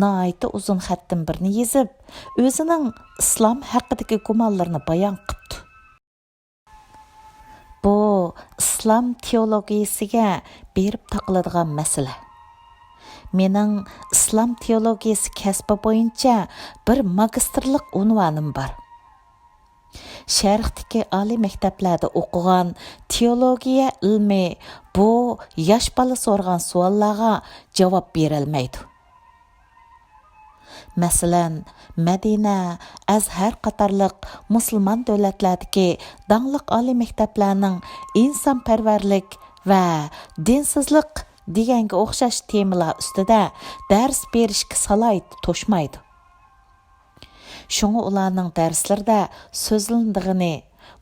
ناھايىتى ئۇزۇن خەتتىن بىرنى يېزىپ، ئۆزىنىڭ ئىسلام ھەققىدىكى گۇمانلىرىنى بايان قىپتۇ. بۇ ئىسلام تېئولوگىيىسىگە بېرىپ تاقىلىدىغان مەسىلە. مېنىڭ ئىسلام تېئولوگىيىسى كەسپى بويىچە بىر ماگىستىرلىق ئۇنۋانىم بار. شەرقتىكى ئالىي مەكتەپلەردە ئوقۇغان تېئولوگىيە ئىلمى بۇ ياش بالا سورىغان سوئاللارغا جاۋاب بېرەلمەيدۇ. مەسىلەن، مەدىنە، ئەزھەر قاتارلىق مۇسۇلمان دۆلەتلەردىكى داڭلىق ئالىي مەكتەپلەرنىڭ ئىنسانپەرۋەرلىك ۋە دىنسىزلىق دېگەنگە ئوخشاش تېمىلار ئۈستىدە دەرس بېرىشكە سالاھىيىتى توشمايدۇ. شۇڭا ئۇلارنىڭ دەرسلىرىدە سۆزلىنىدىغىنى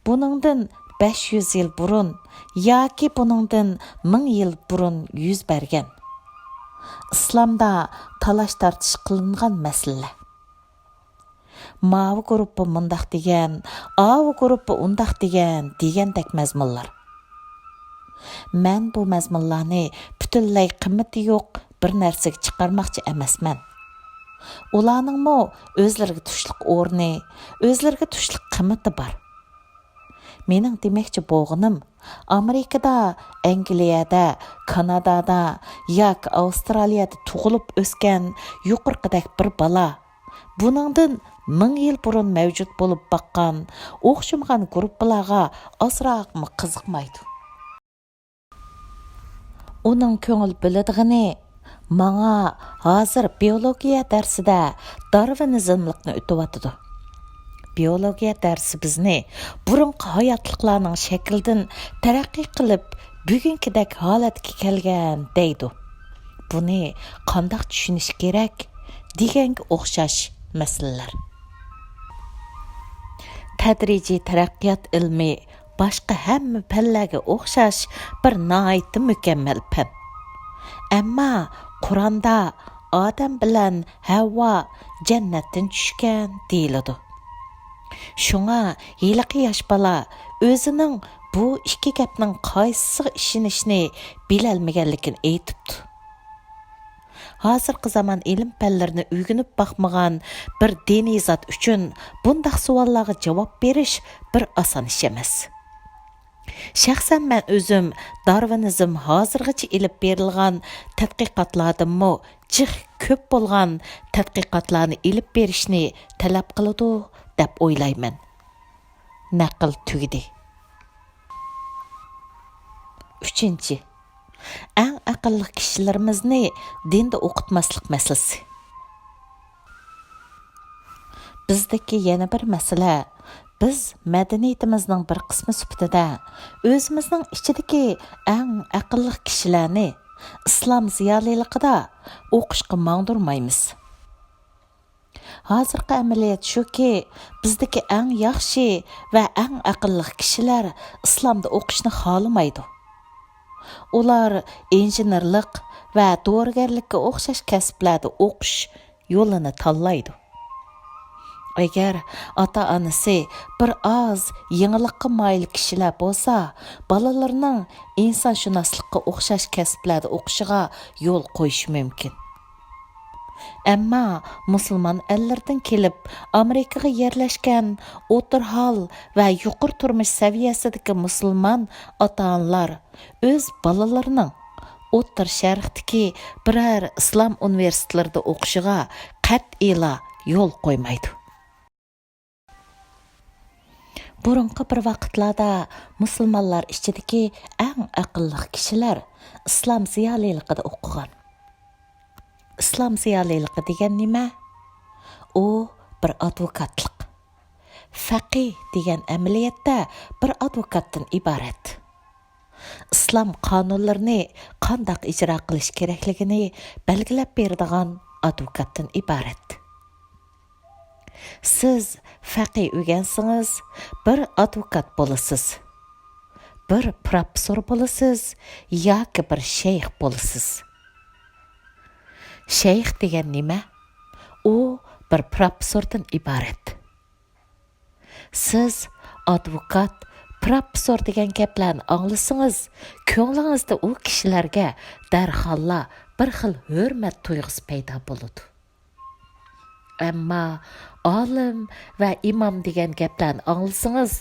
بۇنىڭدىن بەش يۈز يىل بۇرۇن ياكى بۇنىڭدىن مىڭ يىل بۇرۇن يۈز بەرگەن، ئىسلامدا تالاش-تارتىش قىلىنغان مەسىلىلەر. ماۋۇ گۇرۇپپا مۇنداق دېگەن، ئاۋۇ گۇرۇپپا ئۇنداق دېگەن دېگەندەك مەزمۇنلار. مەن بۇ مەزمۇنلارنى پۈتۈنلەي قىممىتى يوق بىر نەرسىگە چىقارماقچى ئەمەسمەن. ئۇلارنىڭمۇ ئۆزلىرىگە تۇشلۇق ئورنى، ئۆزلىرىگە تۇشلۇق قىممىتى بار. مېنىڭ دېمەكچى بولغىنىم، ئامېرىكىدا، ئەنگلىيەدە، كانادادا ياكى ئاۋسترالىيەدە تۇغۇلۇپ ئۆسكەن يۇقىرىقىدەك بىر بالا بۇنىڭدىن مىڭ يىل بۇرۇن مەۋجۇت بولۇپ باققان ئوخشىمىغان گۇرۇپپىلارغا ئازراقمۇ قىزىقمايدۇ. ئۇنىڭ كۆڭۈل بۆلىدىغىنى ماڭا ھازىر بىيولوگىيە دەرسىدە دارۋىنىزملىقنى ئۆتۈۋاتىدۇ. بىيولوگىيە دەرسى بىزنى بۇرۇنقى ھاياتلىقلارنىڭ شەكلىدىن تەرەققىي قىلىپ، بۈگۈنكىدەك ھالەتكە كەلگەن دەيدۇ. بۇنى قانداق چۈشىنىش كېرەك؟ دېگەنگە ئوخشاش مەسىلىلەر. تەدرىجىي تەرەققىيات ئىلمى باشقا ھەممە پەنلەرگە ئوخشاش بىر ناھايىتى مۇكەممەل پەن. ئەمما قۇرئاندا ئادەم بىلەن ھەۋۋا جەننەتتىن چۈشكەن دېيىلىدۇ. شۇڭا ھېلىقى ياش بالا ئۆزىنىڭ بۇ ئىككى گەپنىڭ قايسىسىغا ئىشىنىشنى بىلەلمىگەنلىكىنى ئېيتىپتۇ. ھازىرقى زامان ئىلىم-پەنلىرىنى ئۆگىنىپ باقمىغان بىر دىنىي زات ئۈچۈن بۇنداق سوئاللارغا جاۋاب بېرىش بىر ئاسان ئىش ئەمەس. شەخسەن مەن ئۆزۈم دارۋىنىزم ھازىرغىچە ئېلىپ بېرىلغان تەتقىقاتلاردىنمۇ جىق كۆپ بولغان تەتقىقاتلارنى ئېلىپ بېرىشنى تەلەپ قىلىدۇ، دەپ ئويلايمەن. نەقىل تۈگىدى. ئۈچىنچى، ئەڭ ئەقىللىق كىشىلىرىمىزنى دىندا ئوقۇتماسلىق مەسىلىسى. بىزدىكى يەنە بىر مەسىلە، بىز مەدەنىيىتىمىزنىڭ بىر قىسمى سۈپىتىدە ئۆزىمىزنىڭ ئىچىدىكى ئەڭ ئەقىللىق كىشىلەرنى ئىسلام زىيالىيلىقىدا ئوقۇشقا ماڭدۇرمايمىز. ھازىرقى ئەمەلىيەت شۇكى، بىزدىكى ئەڭ ياخشى ۋە ئەڭ ئەقىللىق كىشىلەر ئىسلامدا ئوقۇشنى خالىمايدۇ. ئۇلار ئىنژېنېرلىق ۋە دورىگەرلىككە ئوخشاش كەسىپلەردە ئوقۇش يولىنى تاللايدۇ. ئەگەر ئاتا-ئانىسى بىر ئاز يېڭىلىققا مايىل كىشىلەر بولسا، بالىلىرىنىڭ ئىنسانشۇناسلىققا ئوخشاش كەسىپلەردە ئوقۇشىغا يول قويۇشى مۇمكىن. ئەمما مۇسۇلمان ئەللىرىدىن كېلىپ ئامېرىكىغا يەرلەشكەن ئوتتۇرا ھال ۋە يۇقىرى تۇرمۇش سەۋىيەسىدىكى مۇسۇلمان ئاتا-ئانىلار ئۆز بالىلىرىنىڭ ئوتتۇرا شەرقتىكى بىرەر ئىسلام ئۇنىۋېرسىتېتلىرىدا ئوقۇشىغا قەتئىيلا يول قويمايدۇ. بۇرۇنقى بىر ۋاقىتلاردا مۇسۇلمانلار ئىچىدىكى ئەڭ ئەقىللىق كىشىلەر ئىسلام زىيالىيلىقىدا ئوقۇغان. ئىسلام زىيالىيلىقى دېگەن نېمە؟ ئۇ بىر ئادۋوكاتلىق. فەقىھ دېگەن ئەمەلىيەتتە بىر ئادۋوكاتتىن ئىبارەت. ئىسلام قانۇنلىرىنى قانداق ئىجرا قىلىش كېرەكلىكىنى بەلگىلەپ بېرىدىغان ئادۋوكاتتىن ئىبارەت. سىز فەقىھ ئۆگەنسىڭىز، بىر ئادۋوكات بولىسىز، بىر پروفېسسور بولىسىز ياكى بىر شەيخ بولىسىز. شەيخ دېگەن نېمە؟ ئۇ بىر پروفېسسوردىن ئىبارەت. سىز ئادۋوكات، پروفېسسور دېگەن گەپلەرنى ئاڭلىسىڭىز، كۆڭلىڭىزدە ئۇ كىشىلەرگە دەرھاللا بىر خىل ھۆرمەت تۇيغۇسى پەيدا بولىدۇ. ئەمما ئالىم ۋە ئىمام دېگەن گەپلەرنى ئاڭلىسىڭىز،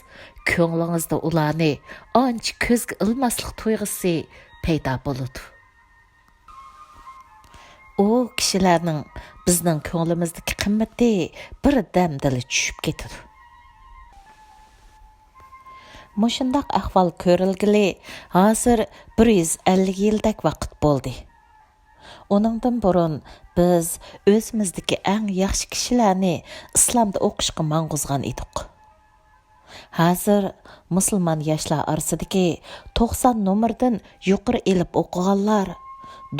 كۆڭلىڭىزدە ئۇلارنى ئانچە كۆزگە ئىلماسلىق تۇيغۇسى پەيدا بولىدۇ. ئۇ كىشىلەرنىڭ بىزنىڭ كۆڭلىمىزدىكى قىممىتى بىردەمدىلا چۈشۈپ كېتىدۇ. مۇشۇنداق ئەھۋال كۆرۈلگىلى ھازىر بىر يۈز ئەللىك يىلدەك ۋاقىت بولدى. ئۇنىڭدىن بۇرۇن بىز ئۆزىمىزدىكى ئەڭ ياخشى كىشىلەرنى ئىسلامدا ئوقۇشقا ماڭغۇزغان ئىدۇق. ھازىر مۇسۇلمان ياشلار ئارىسىدىكى توقسان نومۇردىن يۇقىرى ئېلىپ ئوقۇغانلار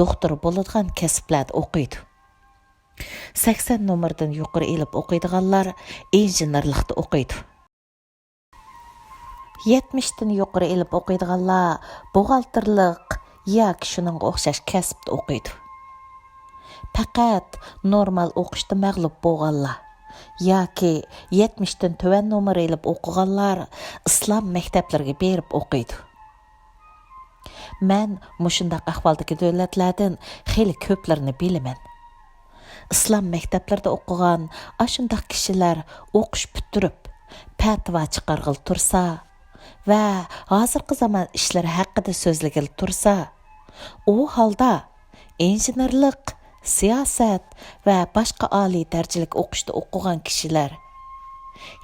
دوختۇر بولىدىغان كەسىپلەردە ئوقۇيدۇ. سەكسەن نومۇردىن يۇقىرى ئېلىپ ئوقۇيدىغانلار ئىنژېنېرلىقتا ئوقۇيدۇ. يەتمىشتىن يۇقىرى ئېلىپ ئوقۇيدىغانلار بوغالتىرلىق ياكى شۇنىڭغا ئوخشاش كەسىپتە ئوقۇيدۇ. پەقەت نورمال ئوقۇشتا مەغلۇپ بولغانلار ياكى يەتمىشتىن تۆۋەن نومۇر ئېلىپ ئوقۇغانلار ئىسلام مەكتەپلىرىگە بېرىپ ئوقۇيدۇ. مەن مۇشۇنداق ئەھۋالدىكى دۆلەتلەردىن خېلى كۆپلىرىنى بىلىمەن. ئىسلام مەكتەپلىرىدە ئوقۇغان ئاشۇنداق كىشىلەر ئوقۇش پۈتتۈرۈپ، پەتىۋا چىقارغىلى تۇرسا ۋە ھازىرقى زامان ئىشلىرى ھەققىدە سۆزلىگىلى تۇرسا، ئۇ ھالدا ئىنژېنېرلىق، سىياسەت ۋە باشقا ئالىي دەرىجىلىك ئوقۇشتا ئوقۇغان كىشىلەر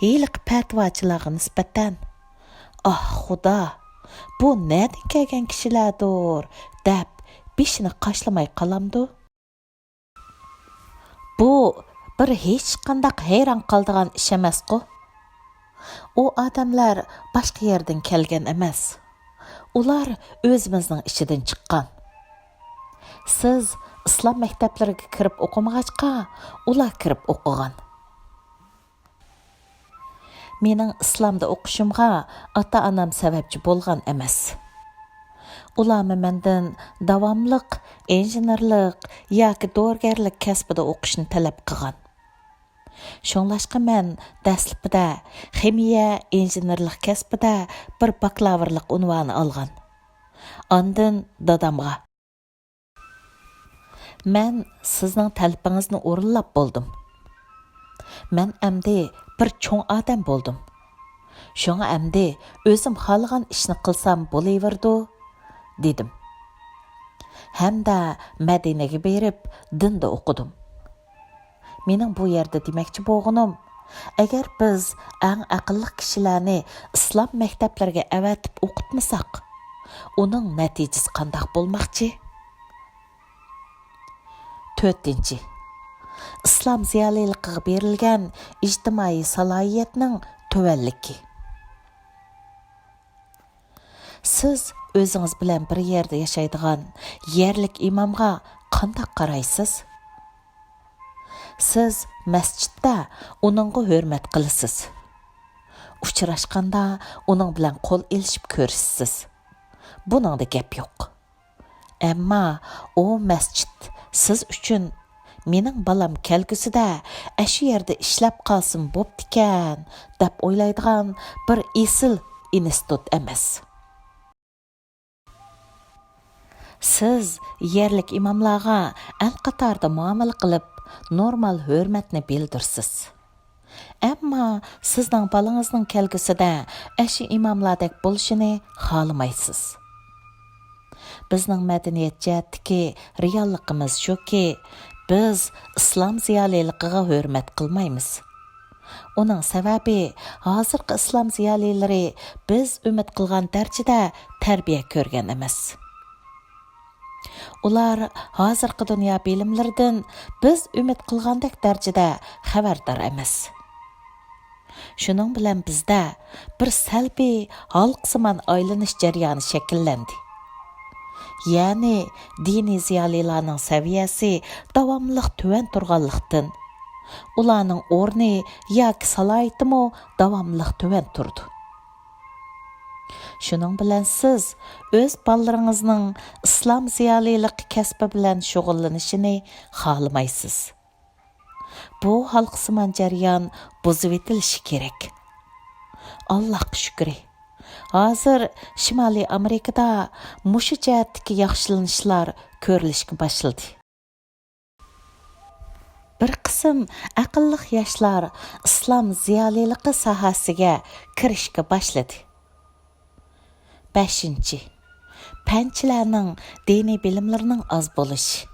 ھېلىقى پەتىۋاچىلارغا نىسبەتەن، «ئاھ، خۇدا، بۇ نەدىن كەلگەن كىشىلەردۇر؟» دەپ بېشىنى قاشلىماي قالامدۇ؟ بۇ بىر ھېچقانداق ھەيران قالىدىغان ئىش ئەمەسقۇ؟ ئۇ ئادەملەر باشقا يەردىن كەلگەن ئەمەس. ئۇلار ئۆزىمىزنىڭ ئىچىدىن چىققان. سىز ئىسلام مەكتەپلىرىگە كىرىپ ئوقۇمىغاچقا، ئۇلار كىرىپ ئوقۇغان. مېنىڭ ئىسلامدا ئوقۇشۇمغا ئاتا-ئانام سەۋەبچى بولغان ئەمەس. ئۇلارمۇ مەندىن داۋاملىق ئىنژېنېرلىق ياكى دورىگەرلىك كەسپىدە ئوقۇشنى تەلەپ قىلغان. شۇڭلاشقا مەن دەسلىپىدە خىمىيە ئىنژېنېرلىق كەسپىدە بىر باكلاۋۇرلۇق ئۇنۋانى ئالغان. ئاندىن دادامغا، مەن سىزنىڭ تەلىپىڭىزنى ئورۇنلاپ بولدۇم. مەن ئەمدى بىر چوڭ ئادەم بولدۇم. شۇڭا ئەمدى ئۆزۈم خالىغان ئىشنى قىلسام بولۇۋېرىدۇ، دېدىم. ھەمدە مەدىنىگە بېرىپ دىندا ئوقۇدۇم. مېنىڭ بۇ يەردە دېمەكچى بولغىنىم، ئەگەر بىز ئەڭ ئەقىللىق كىشىلەرنى ئىسلام مەكتەپلىرىگە ئەۋەتىپ ئوقۇتمىساق، ئۇنىڭ نەتىجىسى قانداق بولماقچى؟ تۆتىنچى، ئىسلام زىيالىيلىقىغا بېرىلگەن ئىجتىمائىي سالاھىيەتنىڭ تۆۋەنلىكى. سىز ئۆزىڭىز بىلەن بىر يەردە ياشايدىغان يەرلىك ئىمامغا قانداق قارايسىز؟ سىز مەسچىتتە ئۇنىڭغا ھۆرمەت قىلىسىز. ئۇچراشقاندا ئۇنىڭ بىلەن قول ئېلىشىپ كۆرۈشىسىز. بۇنىڭدا گەپ يوق. ئەمما ئۇ مەسچىت سىز ئۈچۈن، مېنىڭ بالام كەلگۈسىدە ئەشۇ يەردە ئىشلەپ قالسىمۇ بوپتىكەن، دەپ ئويلايدىغان بىر ئېسىل ئىنستىتۇت ئەمەس. سىز يەرلىك ئىماملارغا ئەل قاتارىدا مۇئامىلە قىلىپ، نورمال ھۆرمەتنى بىلدۈرىسىز. ئەمما سىزنىڭ بالىڭىزنىڭ كەلگۈسىدە ئەشۇ ئىماملاردەك بولۇشىنى خالىمايسىز. بىزنىڭ مەدەنىيەت جەھەتتىكى رېئاللىقىمىز شۇكى، بىز ئىسلام زىيالىيلىقىغا ھۆرمەت قىلمايمىز. ئۇنىڭ سەۋەبى، ھازىرقى ئىسلام زىيالىيلىرى بىز ئۈمىد قىلغان دەرىجىدە تەربىيە كۆرگەن ئەمەس. ئۇلار ھازىرقى دۇنيا بىلىملىرىدىن بىز ئۈمىد قىلغاندەك دەرىجىدە خەۋەردار ئەمەس. شۇنىڭ بىلەن بىزدە بىر سەلبىي ھالقىسىمان ئايلىنىش جەريانى شەكىللەندى. يەنى دىنىي زىيالىيلارنىڭ سەۋىيەسى داۋاملىق تۆۋەن تۇرغانلىقتىن، ئۇلارنىڭ ئورنى ياكى سالاھىيىتىمۇ داۋاملىق تۆۋەن تۇرىدۇ. شۇنىڭ بىلەن سىز ئۆز بالىلىرىڭىزنىڭ ئىسلام زىيالىيلىقى كەسپى بىلەن شۇغۇللىنىشىنى خالىمايسىز. بۇ ھالقىسىمان جەريان بۇزۇۋېتىلىشى كېرەك. ئاللاھقا شۈكرى، ھازىر شىمالىي ئامېرىكىدا مۇشۇ جەھەتتىكى ياخشىلىنىشلار كۆرۈلۈشكە باشلىدى. بىر قىسىم ئەقىللىق ياشلار ئىسلام زىيالىيلىقى ساھەسىگە كىرىشكە باشلىدى. بەشىنچى، پەنچىلەرنىڭ دىنىي بىلىملىرىنىڭ ئاز بولۇشى.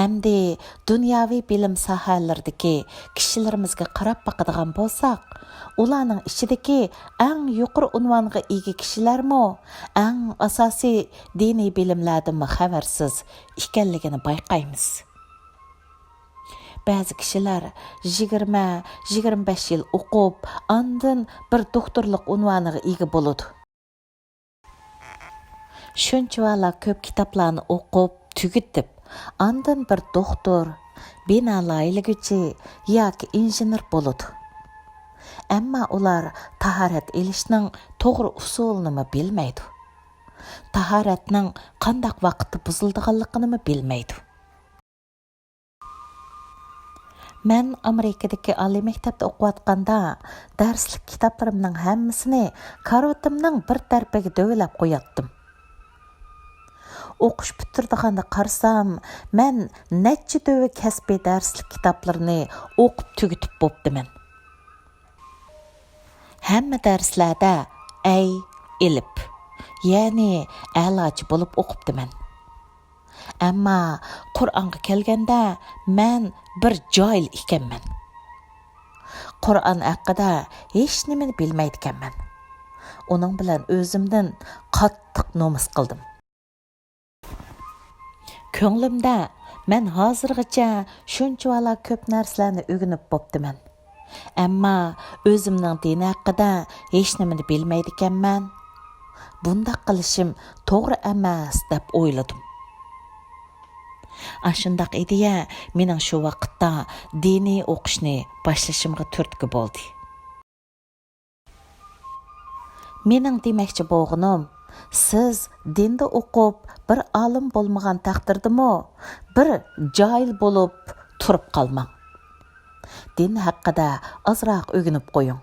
ئەمدى دۇنياۋى بىلىم ساھەلىرىدىكى كىشىلىرىمىزگە قاراپ باقىدىغان بولساق، ئۇلارنىڭ ئىچىدىكى ئەڭ يۇقىرى ئۇنۋانغا ئىگە كىشىلەرمۇ ئەڭ ئاساسىي دىنىي بىلىملەردىنمۇ خەۋەرسىز ئىكەنلىكىنى بايقايمىز. بەزى كىشىلەر يىگىرمە، يىگىرمە بەش يىل ئوقۇپ، ئاندىن بىر دوكتورلۇق ئۇنۋانىغا ئىگە بولىدۇ. شۇنچىۋالا كۆپ كىتابلارنى ئوقۇپ تۈگىتىپ، ئاندىن بىر دوختۇر، بىنا لايىھىلىگۈچى ياكى ئىنژېنېر بولىدۇ. ئەمما ئۇلار تاھارەت ئېلىشنىڭ توغرا ئۇسۇلىنىمۇ بىلمەيدۇ. تاھارەتنىڭ قانداق ۋاقىتتا بۇزۇلىدىغانلىقىنىمۇ بىلمەيدۇ. مەن ئامېرىكىدىكى ئالىي مەكتەپتە ئوقۇۋاتقاندا، دەرسلىك كىتابلىرىمنىڭ ھەممىسىنى كارىۋىتىمنىڭ بىر تەرىپىگە دۆۋىلەپ قوياتتىم. ئوقۇش پۈتتۈرىدىغاندا قارىسام، مەن نەچچە دۆۋە كەسپىي دەرسلىك كىتابلىرىنى ئوقۇپ تۈگىتىپ بوپتىمەن. ھەممە دەرسلەردە ئەي ئېلىپ، يەنى ئەلاچى بولۇپ ئوقۇپتىمەن. ئەمما قۇرئانغا كەلگەندە، مەن بىر جاھىل ئىكەنمەن. قۇرئان ھەققىدە ھېچنېمىنى بىلمەيدىكەنمەن. ئۇنىڭ بىلەن ئۆزۈمدىن قاتتىق نومۇس قىلدىم. كۆڭلۈمدە، مەن ھازىرغىچە شۇنچىۋالا كۆپ نەرسىلەرنى ئۆگىنىپ بوپتىمەن. ئەمما ئۆزۈمنىڭ دىنى ھەققىدە ھېچنېمىنى بىلمەيدىكەنمەن. بۇنداق قىلىشىم توغرا ئەمەس، دەپ ئويلىدىم. ئاشۇنداق ئىدىيە مېنىڭ شۇ ۋاقىتتا دىنىي ئوقۇشنى باشلىشىمغا تۈرتكە بولدى. مېنىڭ دېمەكچى بولغىنىم، سىز دىندا ئوقۇپ، بىر ئالىم بولمىغان تەقدىردىمۇ، بىر جاھىل بولۇپ تۇرۇپ قالماڭ. دىن ھەققىدە ئازراق ئۆگىنىپ قويۇڭ.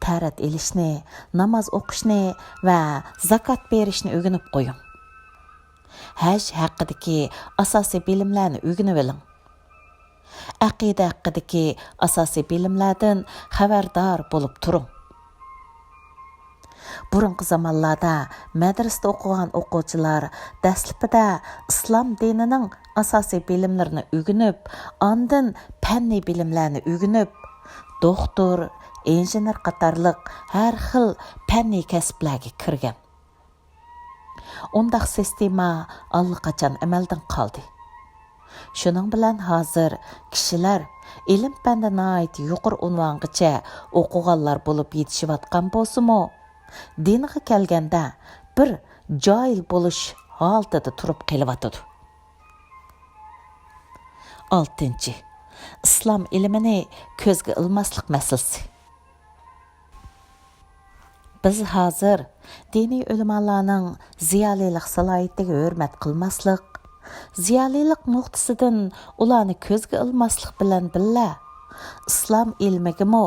تەرەت ئېلىشنى، ناماز ئوقۇشنى ۋە زاكات بېرىشنى ئۆگىنىپ قويۇڭ. ھەج ھەققىدىكى ئاساسىي بىلىملەرنى ئۆگىنىۋېلىڭ. ئەقىدە ھەققىدىكى ئاساسىي بىلىملەردىن خەۋەردار بولۇپ تۇرۇڭ. بۇرۇنقى زامانلاردا مەدرىسىدە ئوقۇغان ئوقۇغۇچىلار دەسلىپىدە ئىسلام دىنىنىڭ ئاساسىي بىلىملىرىنى ئۆگىنىپ، ئاندىن پەننىي بىلىملەرنى ئۆگىنىپ، دوختۇر، ئىنژېنېر قاتارلىق ھەر خىل پەننىي كەسىپلەرگە كىرگەن. ئۇنداق سىستېما ئاللىقاچان ئەمەلدىن قالدى. شۇنىڭ بىلەن ھازىر كىشىلەر ئىلىم-پەندە ناھايىتى يۇقىرى ئۇنۋانغىچە ئوقۇغانلار بولۇپ يېتىشىۋاتقان بولسىمۇ، دىنغا كەلگەندە بىر جاھىل بولۇش ھالىتىدە تۇرۇپ قېلىۋاتىدۇ. ئالتىنچى، ئىسلام ئىلمىنى كۆزگە ئىلماسلىق مەسىلىسى. بىز ھازىر دىنىي ئۆلىمالارنىڭ زىيالىيلىق سالاھىيىتىگە ھۆرمەت قىلماسلىق، زىيالىيلىق نۇقتىسىدىن ئۇلارنى كۆزگە ئىلماسلىق بىلەن بىللە، ئىسلام ئىلمىگىمۇ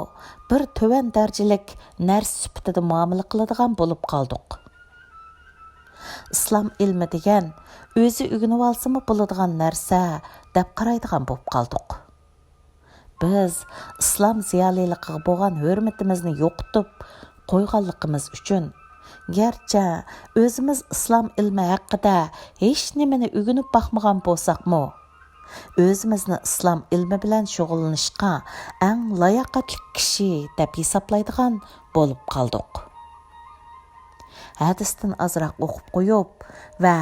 بىر تۆۋەن دەرىجىلىك نەرسە سۈپىتىدە مۇئامىلە قىلىدىغان بولۇپ قالدۇق. ئىسلام ئىلمى دېگەن ئۆزى ئۆگىنىۋالسىمۇ بولىدىغان نەرسە دەپ قارايدىغان بولۇپ قالدۇق. بىز ئىسلام زىيالىيلىقىغا بولغان ھۆرمىتىمىزنى يوقىتىپ قويغانلىقىمىز ئۈچۈن، گەرچە ئۆزىمىز ئىسلام ئىلمى ھەققىدە ھېچنېمىنى ئۆگىنىپ باقمىغان بولساقمۇ، ئۆزىمىزنى ئىسلام ئىلمى بىلەن شۇغۇللىنىشقا ئەڭ لاياقەتلىك كىشى دەپ ھېسابلايدىغان بولۇپ قالدۇق. ھەدىستىن ئازراق ئوقۇپ قويۇپ ۋە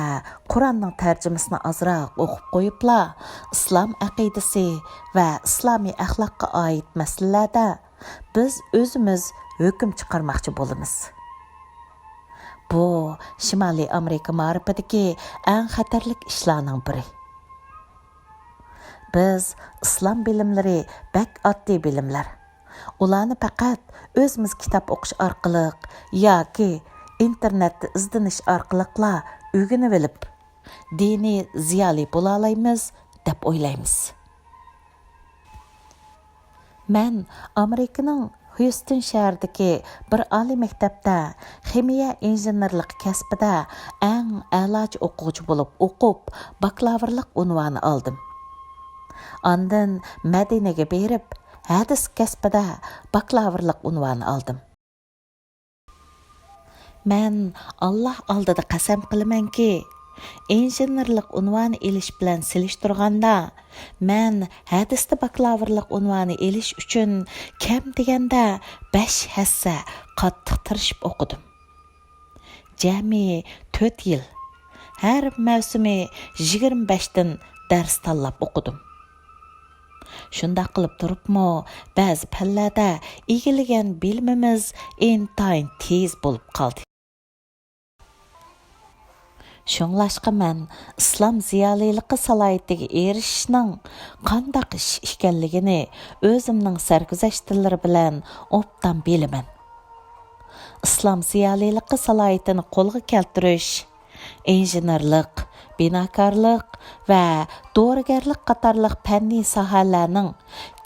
قۇرئاننىڭ تەرجىمىسىنى ئازراق ئوقۇپ قويۇپلا، ئىسلام ئەقىدىسى ۋە ئىسلامىي ئەخلاققا ئائىت مەسىلىلەردە بىز ئۆزىمىز ھۆكۈم چىقارماقچى بولىمىز. بۇ شىمالىي ئامېرىكا مائارىپىدىكى ئەڭ خەتەرلىك ئىشلارنىڭ بىرى. بىز ئىسلام بىلىملىرى بەك ئاددىي بىلىملەر. ئۇلارنى پەقەت ئۆزىمىز كىتاب ئوقۇش ئارقىلىق ياكى ئىنتېرنېتتا ئىزدىنىش ئارقىلىقلا ئۆگىنىۋېلىپ، دىنىي زىيالىي بولالايمىز دەپ ئويلايمىز. مەن ئامېرىكىنىڭ خيۇستون شەھىرىدىكى بىر ئالىي مەكتەپتە خىمىيە ئىنژېنېرلىقى كەسپىدە ئەڭ ئەلاچى ئوقۇغۇچى بولۇپ ئوقۇپ، باكلاۋرلىق ئۇنۋانى ئالدىم. ئاندىن مەدىنىگە بېرىپ، ھەدىس كەسپىدە باكلاۋرلىق ئۇنۋانى ئالدىم. مەن ئاللاھ ئالدىدا قەسەم قىلىمەنكى، ئىنژېنېرلىق ئۇنۋانى ئېلىش بىلەن سېلىشتۇرغاندا، مەن ھەدىستە باكلاۋرلىق ئۇنۋانى ئېلىش ئۈچۈن كەم دېگەندە بەش ھەسسە قاتتىق تىرىشىپ ئوقۇدۇم. جەمئىي تۆت يىل، ھەر مەۋسۇمى يىگىرمە بەشتىن دەرس تاللاپ ئوقۇدۇم. شۇنداق قىلىپ تۇرۇپمۇ، بەزى پەنلەردە ئىگىلىگەن بىلىمىمىز ئىنتايىن تېز بولۇپ قالدى. شۇڭلاشقا مەن ئىسلام زىيالىيلىقى سالاھىيىتىگە ئېرىشىشنىڭ قانداق ئىش ئىكەنلىكىنى ئۆزۈمنىڭ سەرگۈزەشتلىرى بىلەن ئوبدان بىلىمەن. ئىسلام زىيالىيلىقى سالاھىيىتىنى قولغا كەلتۈرۈش، ئىنژېنېرلىق، بىناكارلىق ۋە دورىگەرلىك قاتارلىق پەننىي ساھەلەرنىڭ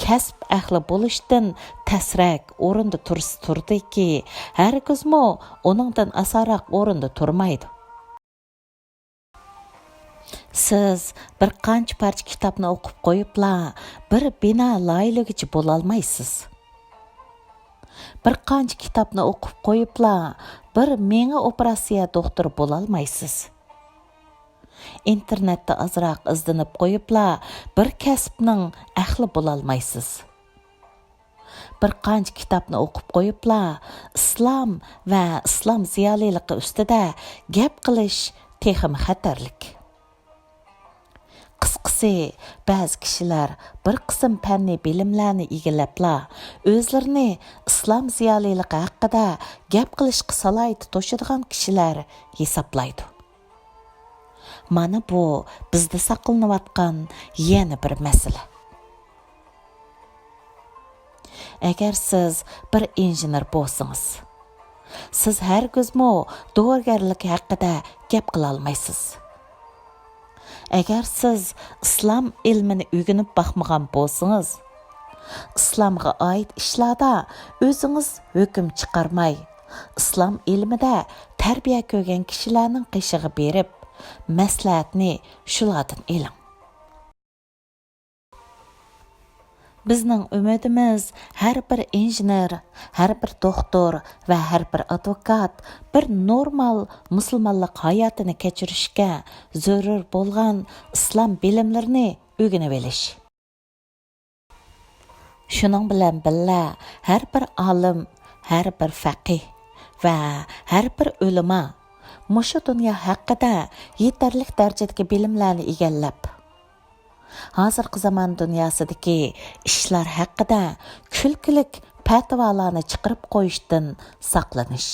كەسىپ ئەھلى بولۇشتىن تەسرەك ئورۇندا تۇرسا تۇردىكى، ھەرگىزمۇ ئۇنىڭدىن ئاسانراق ئورۇندا تۇرمايدۇ. سىز بىر قانچە پارچە كىتابنى ئوقۇپ قويۇپلا، بىر بىنا لايىھىلىگۈچى بولالمايسىز. بىر قانچە كىتابنى ئوقۇپ قويۇپلا، بىر مېڭە ئوپېراتسىيە دوختۇرى بولالمايسىز. ئىنتېرنېتتا ئازراق ئىزدىنىپ قويۇپلا، بىر كەسىپنىڭ ئەھلى بولالمايسىز. بىر قانچە كىتابنى ئوقۇپ قويۇپلا، ئىسلام ۋە ئىسلام زىيالىيلىقى ئۈستىدە گەپ قىلىش تېخىمۇ خەتەرلىك. قىسقىسى، بەزى كىشىلەر بىر قىسىم پەننىي بىلىملەرنى ئىگىلەپلا، ئۆزلىرىنى ئىسلام زىيالىيلىقى ھەققىدە گەپ قىلىشقا سالاھىيىتى توشىدىغان كىشىلەر ھېسابلايدۇ. مانا بۇ بىزدە ساقلىنىۋاتقان يەنە بىر مەسىلە. ئەگەر سىز بىر ئىنژېنېر بولسىڭىز، سىز ھەرگىزمۇ دورىگەرلىك ھەققىدە گەپ قىلالمايسىز. ئەگەر سىز ئىسلام ئىلمىنى ئۆگىنىپ باقمىغان بولسىڭىز، ئىسلامغا ئائىت ئىشلاردا ئۆزىڭىز ھۆكۈم چىقارماي، ئىسلام ئىلمىدە تەربىيە كۆرگەن كىشىلەرنىڭ قېشىغا بېرىپ، مەسلىھەتنى شۇلاردىن ئېلىڭ. بىزنىڭ ئۈمىدىمىز ھەر بىر ئىنژېنېر، ھەر بىر دوختۇر ۋە ھەر بىر ئادۋوكات بىر نورمال مۇسۇلمانلىق ھاياتىنى كەچۈرۈشكە زۆرۈر بولغان ئىسلام بىلىملىرىنى ئۆگىنىۋېلىش. شۇنىڭ بىلەن بىللە، ھەر بىر ئالىم، ھەر بىر فەقىھ ۋە ھەر بىر ئۆلىما مۇشۇ دۇنيا ھەققىدە يېتەرلىك دەرىجىدىكى بىلىملەرنى ئىگىلەپ، ھازىرقى زامان دۇنياسىدىكى ئىشلار ھەققىدە كۈلكىلىك پەتىۋالارنى چىقىرىپ قويۇشتىن ساقلىنىش.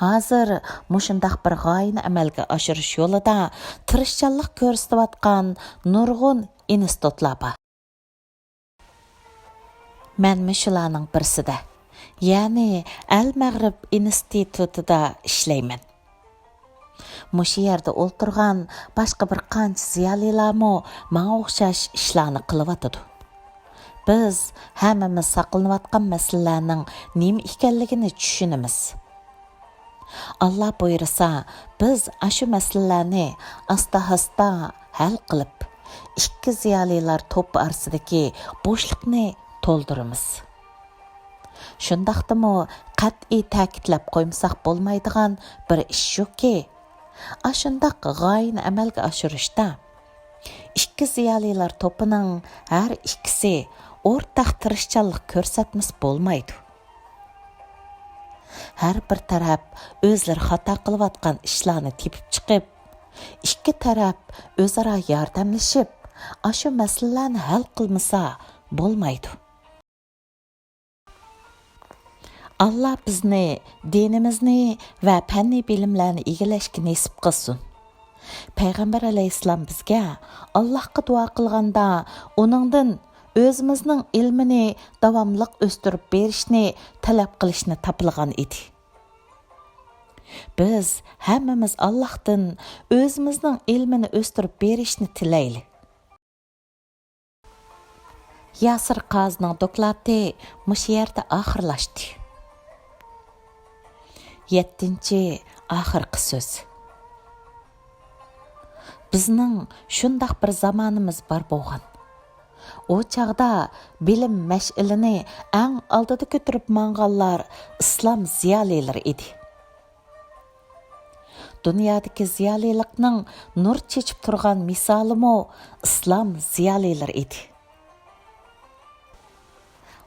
ھازىر مۇشۇنداق بىر غايىنى ئەمەلگە ئاشۇرۇش يولىدا تىرىشچانلىق كۆرسىتىۋاتقان نۇرغۇن ئىنستىتۇتلار بار. مەنمۇ شۇلارنىڭ بىرسىدە، يەنى ئەل مەغرىب ئىنستىتۇتىدا ئىشلەيمەن. مۇشۇ يەردە ئولتۇرغان باشقا بىر قانچە زىيالىيلارمۇ ماڭا ئوخشاش ئىشلارنى قىلىۋاتىدۇ. بىز ھەممىمىز ساقلىنىۋاتقان مەسىلىلەرنىڭ نېمە ئىكەنلىكىنى چۈشىنىمىز. ئاللا بۇيرۇسا، بىز ئاشۇ مەسىلىلەرنى ئاستا-ھاستا ھەل قىلىپ، ئىككى زىيالىيلار توپى ئارىسىدىكى بوشلۇقنى تولدۇرىمىز. شۇنداقتىمۇ قەتئىي تەكىتلەپ قويمىساق بولمايدىغان بىر ئىش شۇكى، ئاشۇنداق غايىنى ئەمەلگە ئاشۇرۇشتا ئىككى زىيالىيلار توپىنىڭ ھەر ئىككىسى ئورتاق تىرىشچانلىق كۆرسەتمىسە بولمايدۇ. ھەر بىر تەرەپ ئۆزلىرى خاتا قىلىۋاتقان ئىشلارنى تېپىپ چىقىپ، ئىككى تەرەپ ئۆزئارا ياردەملىشىپ، ئاشۇ مەسىلىلەرنى ھەل قىلمىسا بولمايدۇ. ئاللا بىزنى دىنىمىزنى ۋە پەننىي بىلىملەرنى ئىگىلەشكە نېسىپ قىلسۇن. پەيغەمبەر ئەلەيھىسسالام بىزگە ئاللاھقا دۇئا قىلغاندا، ئۇنىڭدىن ئۆزىمىزنىڭ ئىلمىنى داۋاملىق ئۆستۈرۈپ بېرىشنى تەلەپ قىلىشنى تاپىلىغان ئىدى. بىز ھەممىمىز ئاللاھتىن ئۆزىمىزنىڭ ئىلمىنى ئۆستۈرۈپ بېرىشنى تىلەيلى. ياسىر قازىنىڭ دوكلاتى مۇشۇ يەردە ئاخىرلاشتى. يەتتىنچى، ئاخىرقى سۆز. بىزنىڭ شۇنداق بىر زامانىمىز بار بولغان. ئۇ چاغدا بىلىم مەشئىلىنى ئەڭ ئالدىدا كۆتۈرۈپ ماڭغانلار ئىسلام زىيالىيلىرى ئىدى. دۇنيادىكى زىيالىيلىقنىڭ نۇر چېچىپ تۇرغان مىسالىمۇ ئىسلام زىيالىيلىرى ئىدى.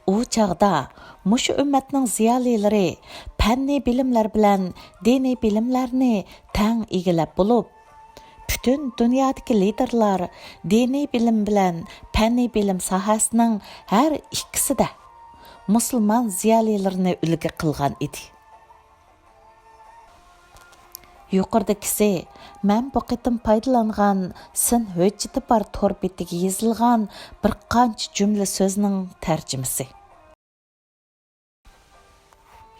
ئۇ چاغدا مۇشۇ ئۈممەتنىڭ زىيالىيلىرى پەننىي بىلىملەر بىلەن دىنىي بىلىملەرنى تەڭ ئىگىلەپ بولۇپ، پۈتۈن دۇنيادىكى لىدېرلار دىنىي بىلىم بىلەن پەننىي بىلىم ساھەسىنىڭ ھەر ئىككىسىدە مۇسۇلمان زىيالىيلىرىنى ئۈلگە قىلغان ئىدى. يۇقىرىدىكىسى مەن بۇ قېتىم پايدىلانغان سىن ھۆججىتى بار تور بېتىگە يېزىلغان بىر قانچە جۈملە سۆزنىڭ تەرجىمىسى.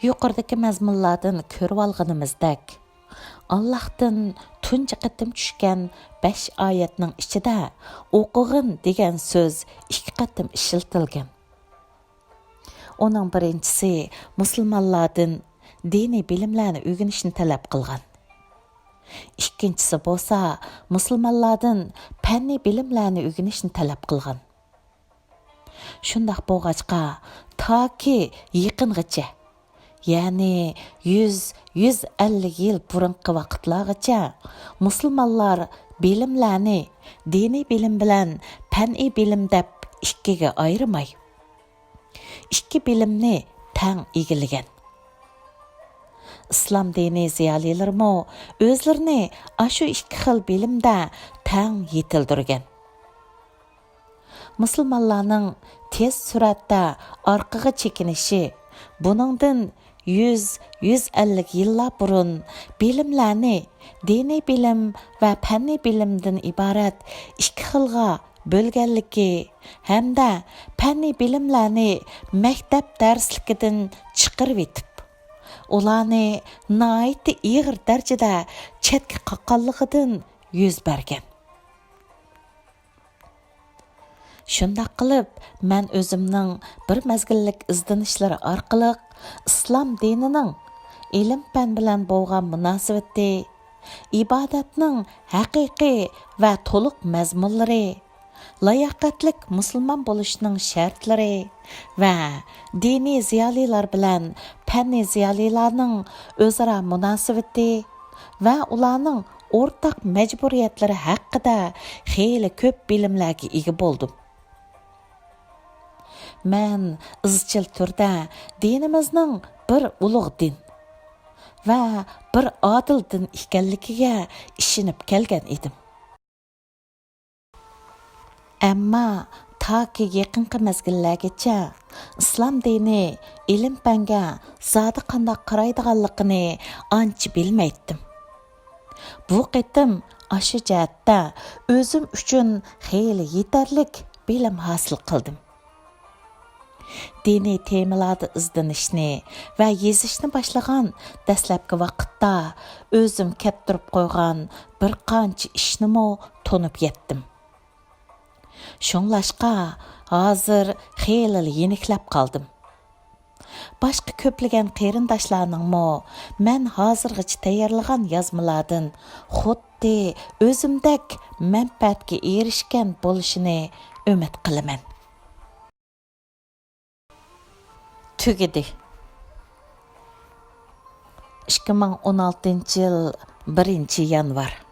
يۇقىرىدىكى مەزمۇنلاردىن كۆرۈۋالغىنىمىزدەك، ئاللاھتىن تۇنجى قېتىم چۈشكەن بەش ئايەتنىڭ ئىچىدە ئوقۇغىن دېگەن سۆز ئىككى قېتىم ئىشلىتىلگەن. ئۇنىڭ بىرىنچىسى مۇسۇلمانلاردىن دىنىي بىلىملەرنى ئۆگىنىشنى تەلەپ قىلغان. ئىككىنچىسى بولسا مۇسۇلمانلاردىن پەننىي بىلىملەرنى ئۆگىنىشنى تەلەپ قىلغان. شۇنداق بولغاچقا، تاكى يېقىنغىچە، يەنى يۈز، يۈز ئەللىك يىل بۇرۇنقى ۋاقىتلارغىچە مۇسۇلمانلار بىلىملەرنى دىنىي بىلىم بىلەن پەنئىي بىلىم دەپ ئىككىگە ئايرىماي، ئىككى بىلىمنى تەڭ ئىگىلىگەن. ئىسلام دىنى زىيالىيلىرىمۇ ئۆزلىرىنى ئاشۇ ئىككى خىل بىلىمدە تەڭ يېتىلدۈرگەن. مۇسۇلمانلارنىڭ تېز سۈرئەتتە ئارقىغا چېكىنىشى بۇنىڭدىن يۈز، يۈز ئەللىك يىللار بۇرۇن بىلىملەرنى دىنىي بىلىم ۋە پەننىي بىلىمدىن ئىبارەت ئىككى خىلغا بۆلگەنلىكى ھەمدە پەننىي بىلىملەرنى مەكتەپ دەرسلىكىدىن چىقىرىۋېتىپ، ئۇلارنى ناھايىتى ئېغىر دەرىجىدە چەتكە قاققانلىقىدىن يۈز بەرگەن. شۇنداق قىلىپ، مەن ئۆزۈمنىڭ بىر مەزگىللىك ئىزدىنىشلىرى ئارقىلىق ئىسلام دىنىنىڭ ئىلىم-پەن بىلەن بولغان مۇناسىۋىتى، ئىبادەتنىڭ ھەقىقىي ۋە تولۇق مەزمۇنلىرى، لاياقەتلىك مۇسۇلمان بولۇشنىڭ شەرتلىرى ۋە دىنىي زىيالىيلار بىلەن پەننىي زىيالىيلارنىڭ ئۆزئارا مۇناسىۋىتى ۋە ئۇلارنىڭ ئورتاق مەجبۇرىيەتلىرى ھەققىدە خېلى كۆپ بىلىملەرگە ئىگە بولدۇم. مەن ئىزچىل تۈردە دىنىمىزنىڭ بىر ئۇلۇغ دىن ۋە بىر ئادىل دىن ئىكەنلىكىگە ئىشىنىپ كەلگەن ئىدىم. ئەمما تاكى يېقىنقى مەزگىللەرگىچە ئىسلام دىنى ئىلىم-پەنگە زادى قانداق قارايدىغانلىقىنى ئانچە بىلمەيتتىم. بۇ قېتىم ئاشۇ جەھەتتە ئۆزۈم ئۈچۈن خېلى يېتەرلىك بىلىم ھاسىل قىلدىم. دىنىي تېمىلاردا ئىزدىنىشنى ۋە يېزىشنى باشلىغان دەسلەپكى ۋاقىتتا ئۆزۈم كەتتۈرۈپ قويغان بىر قانچە ئىشنىمۇ تونۇپ يەتتىم. شۇڭلاشقا ھازىر خېلىلا يېنىكلەپ قالدىم. باشقا كۆپلىگەن قېرىنداشلارنىڭمۇ مەن ھازىرغىچە تەييارلىغان يازمىلاردىن خۇددى ئۆزۈمدەك مەنپەئەتكە ئېرىشكەن بولۇشىنى ئۈمىد قىلىمەن. تۈگىدى. ئىككى مىڭ ئون ئالتىنچى يىل بىرىنچى يانۋار.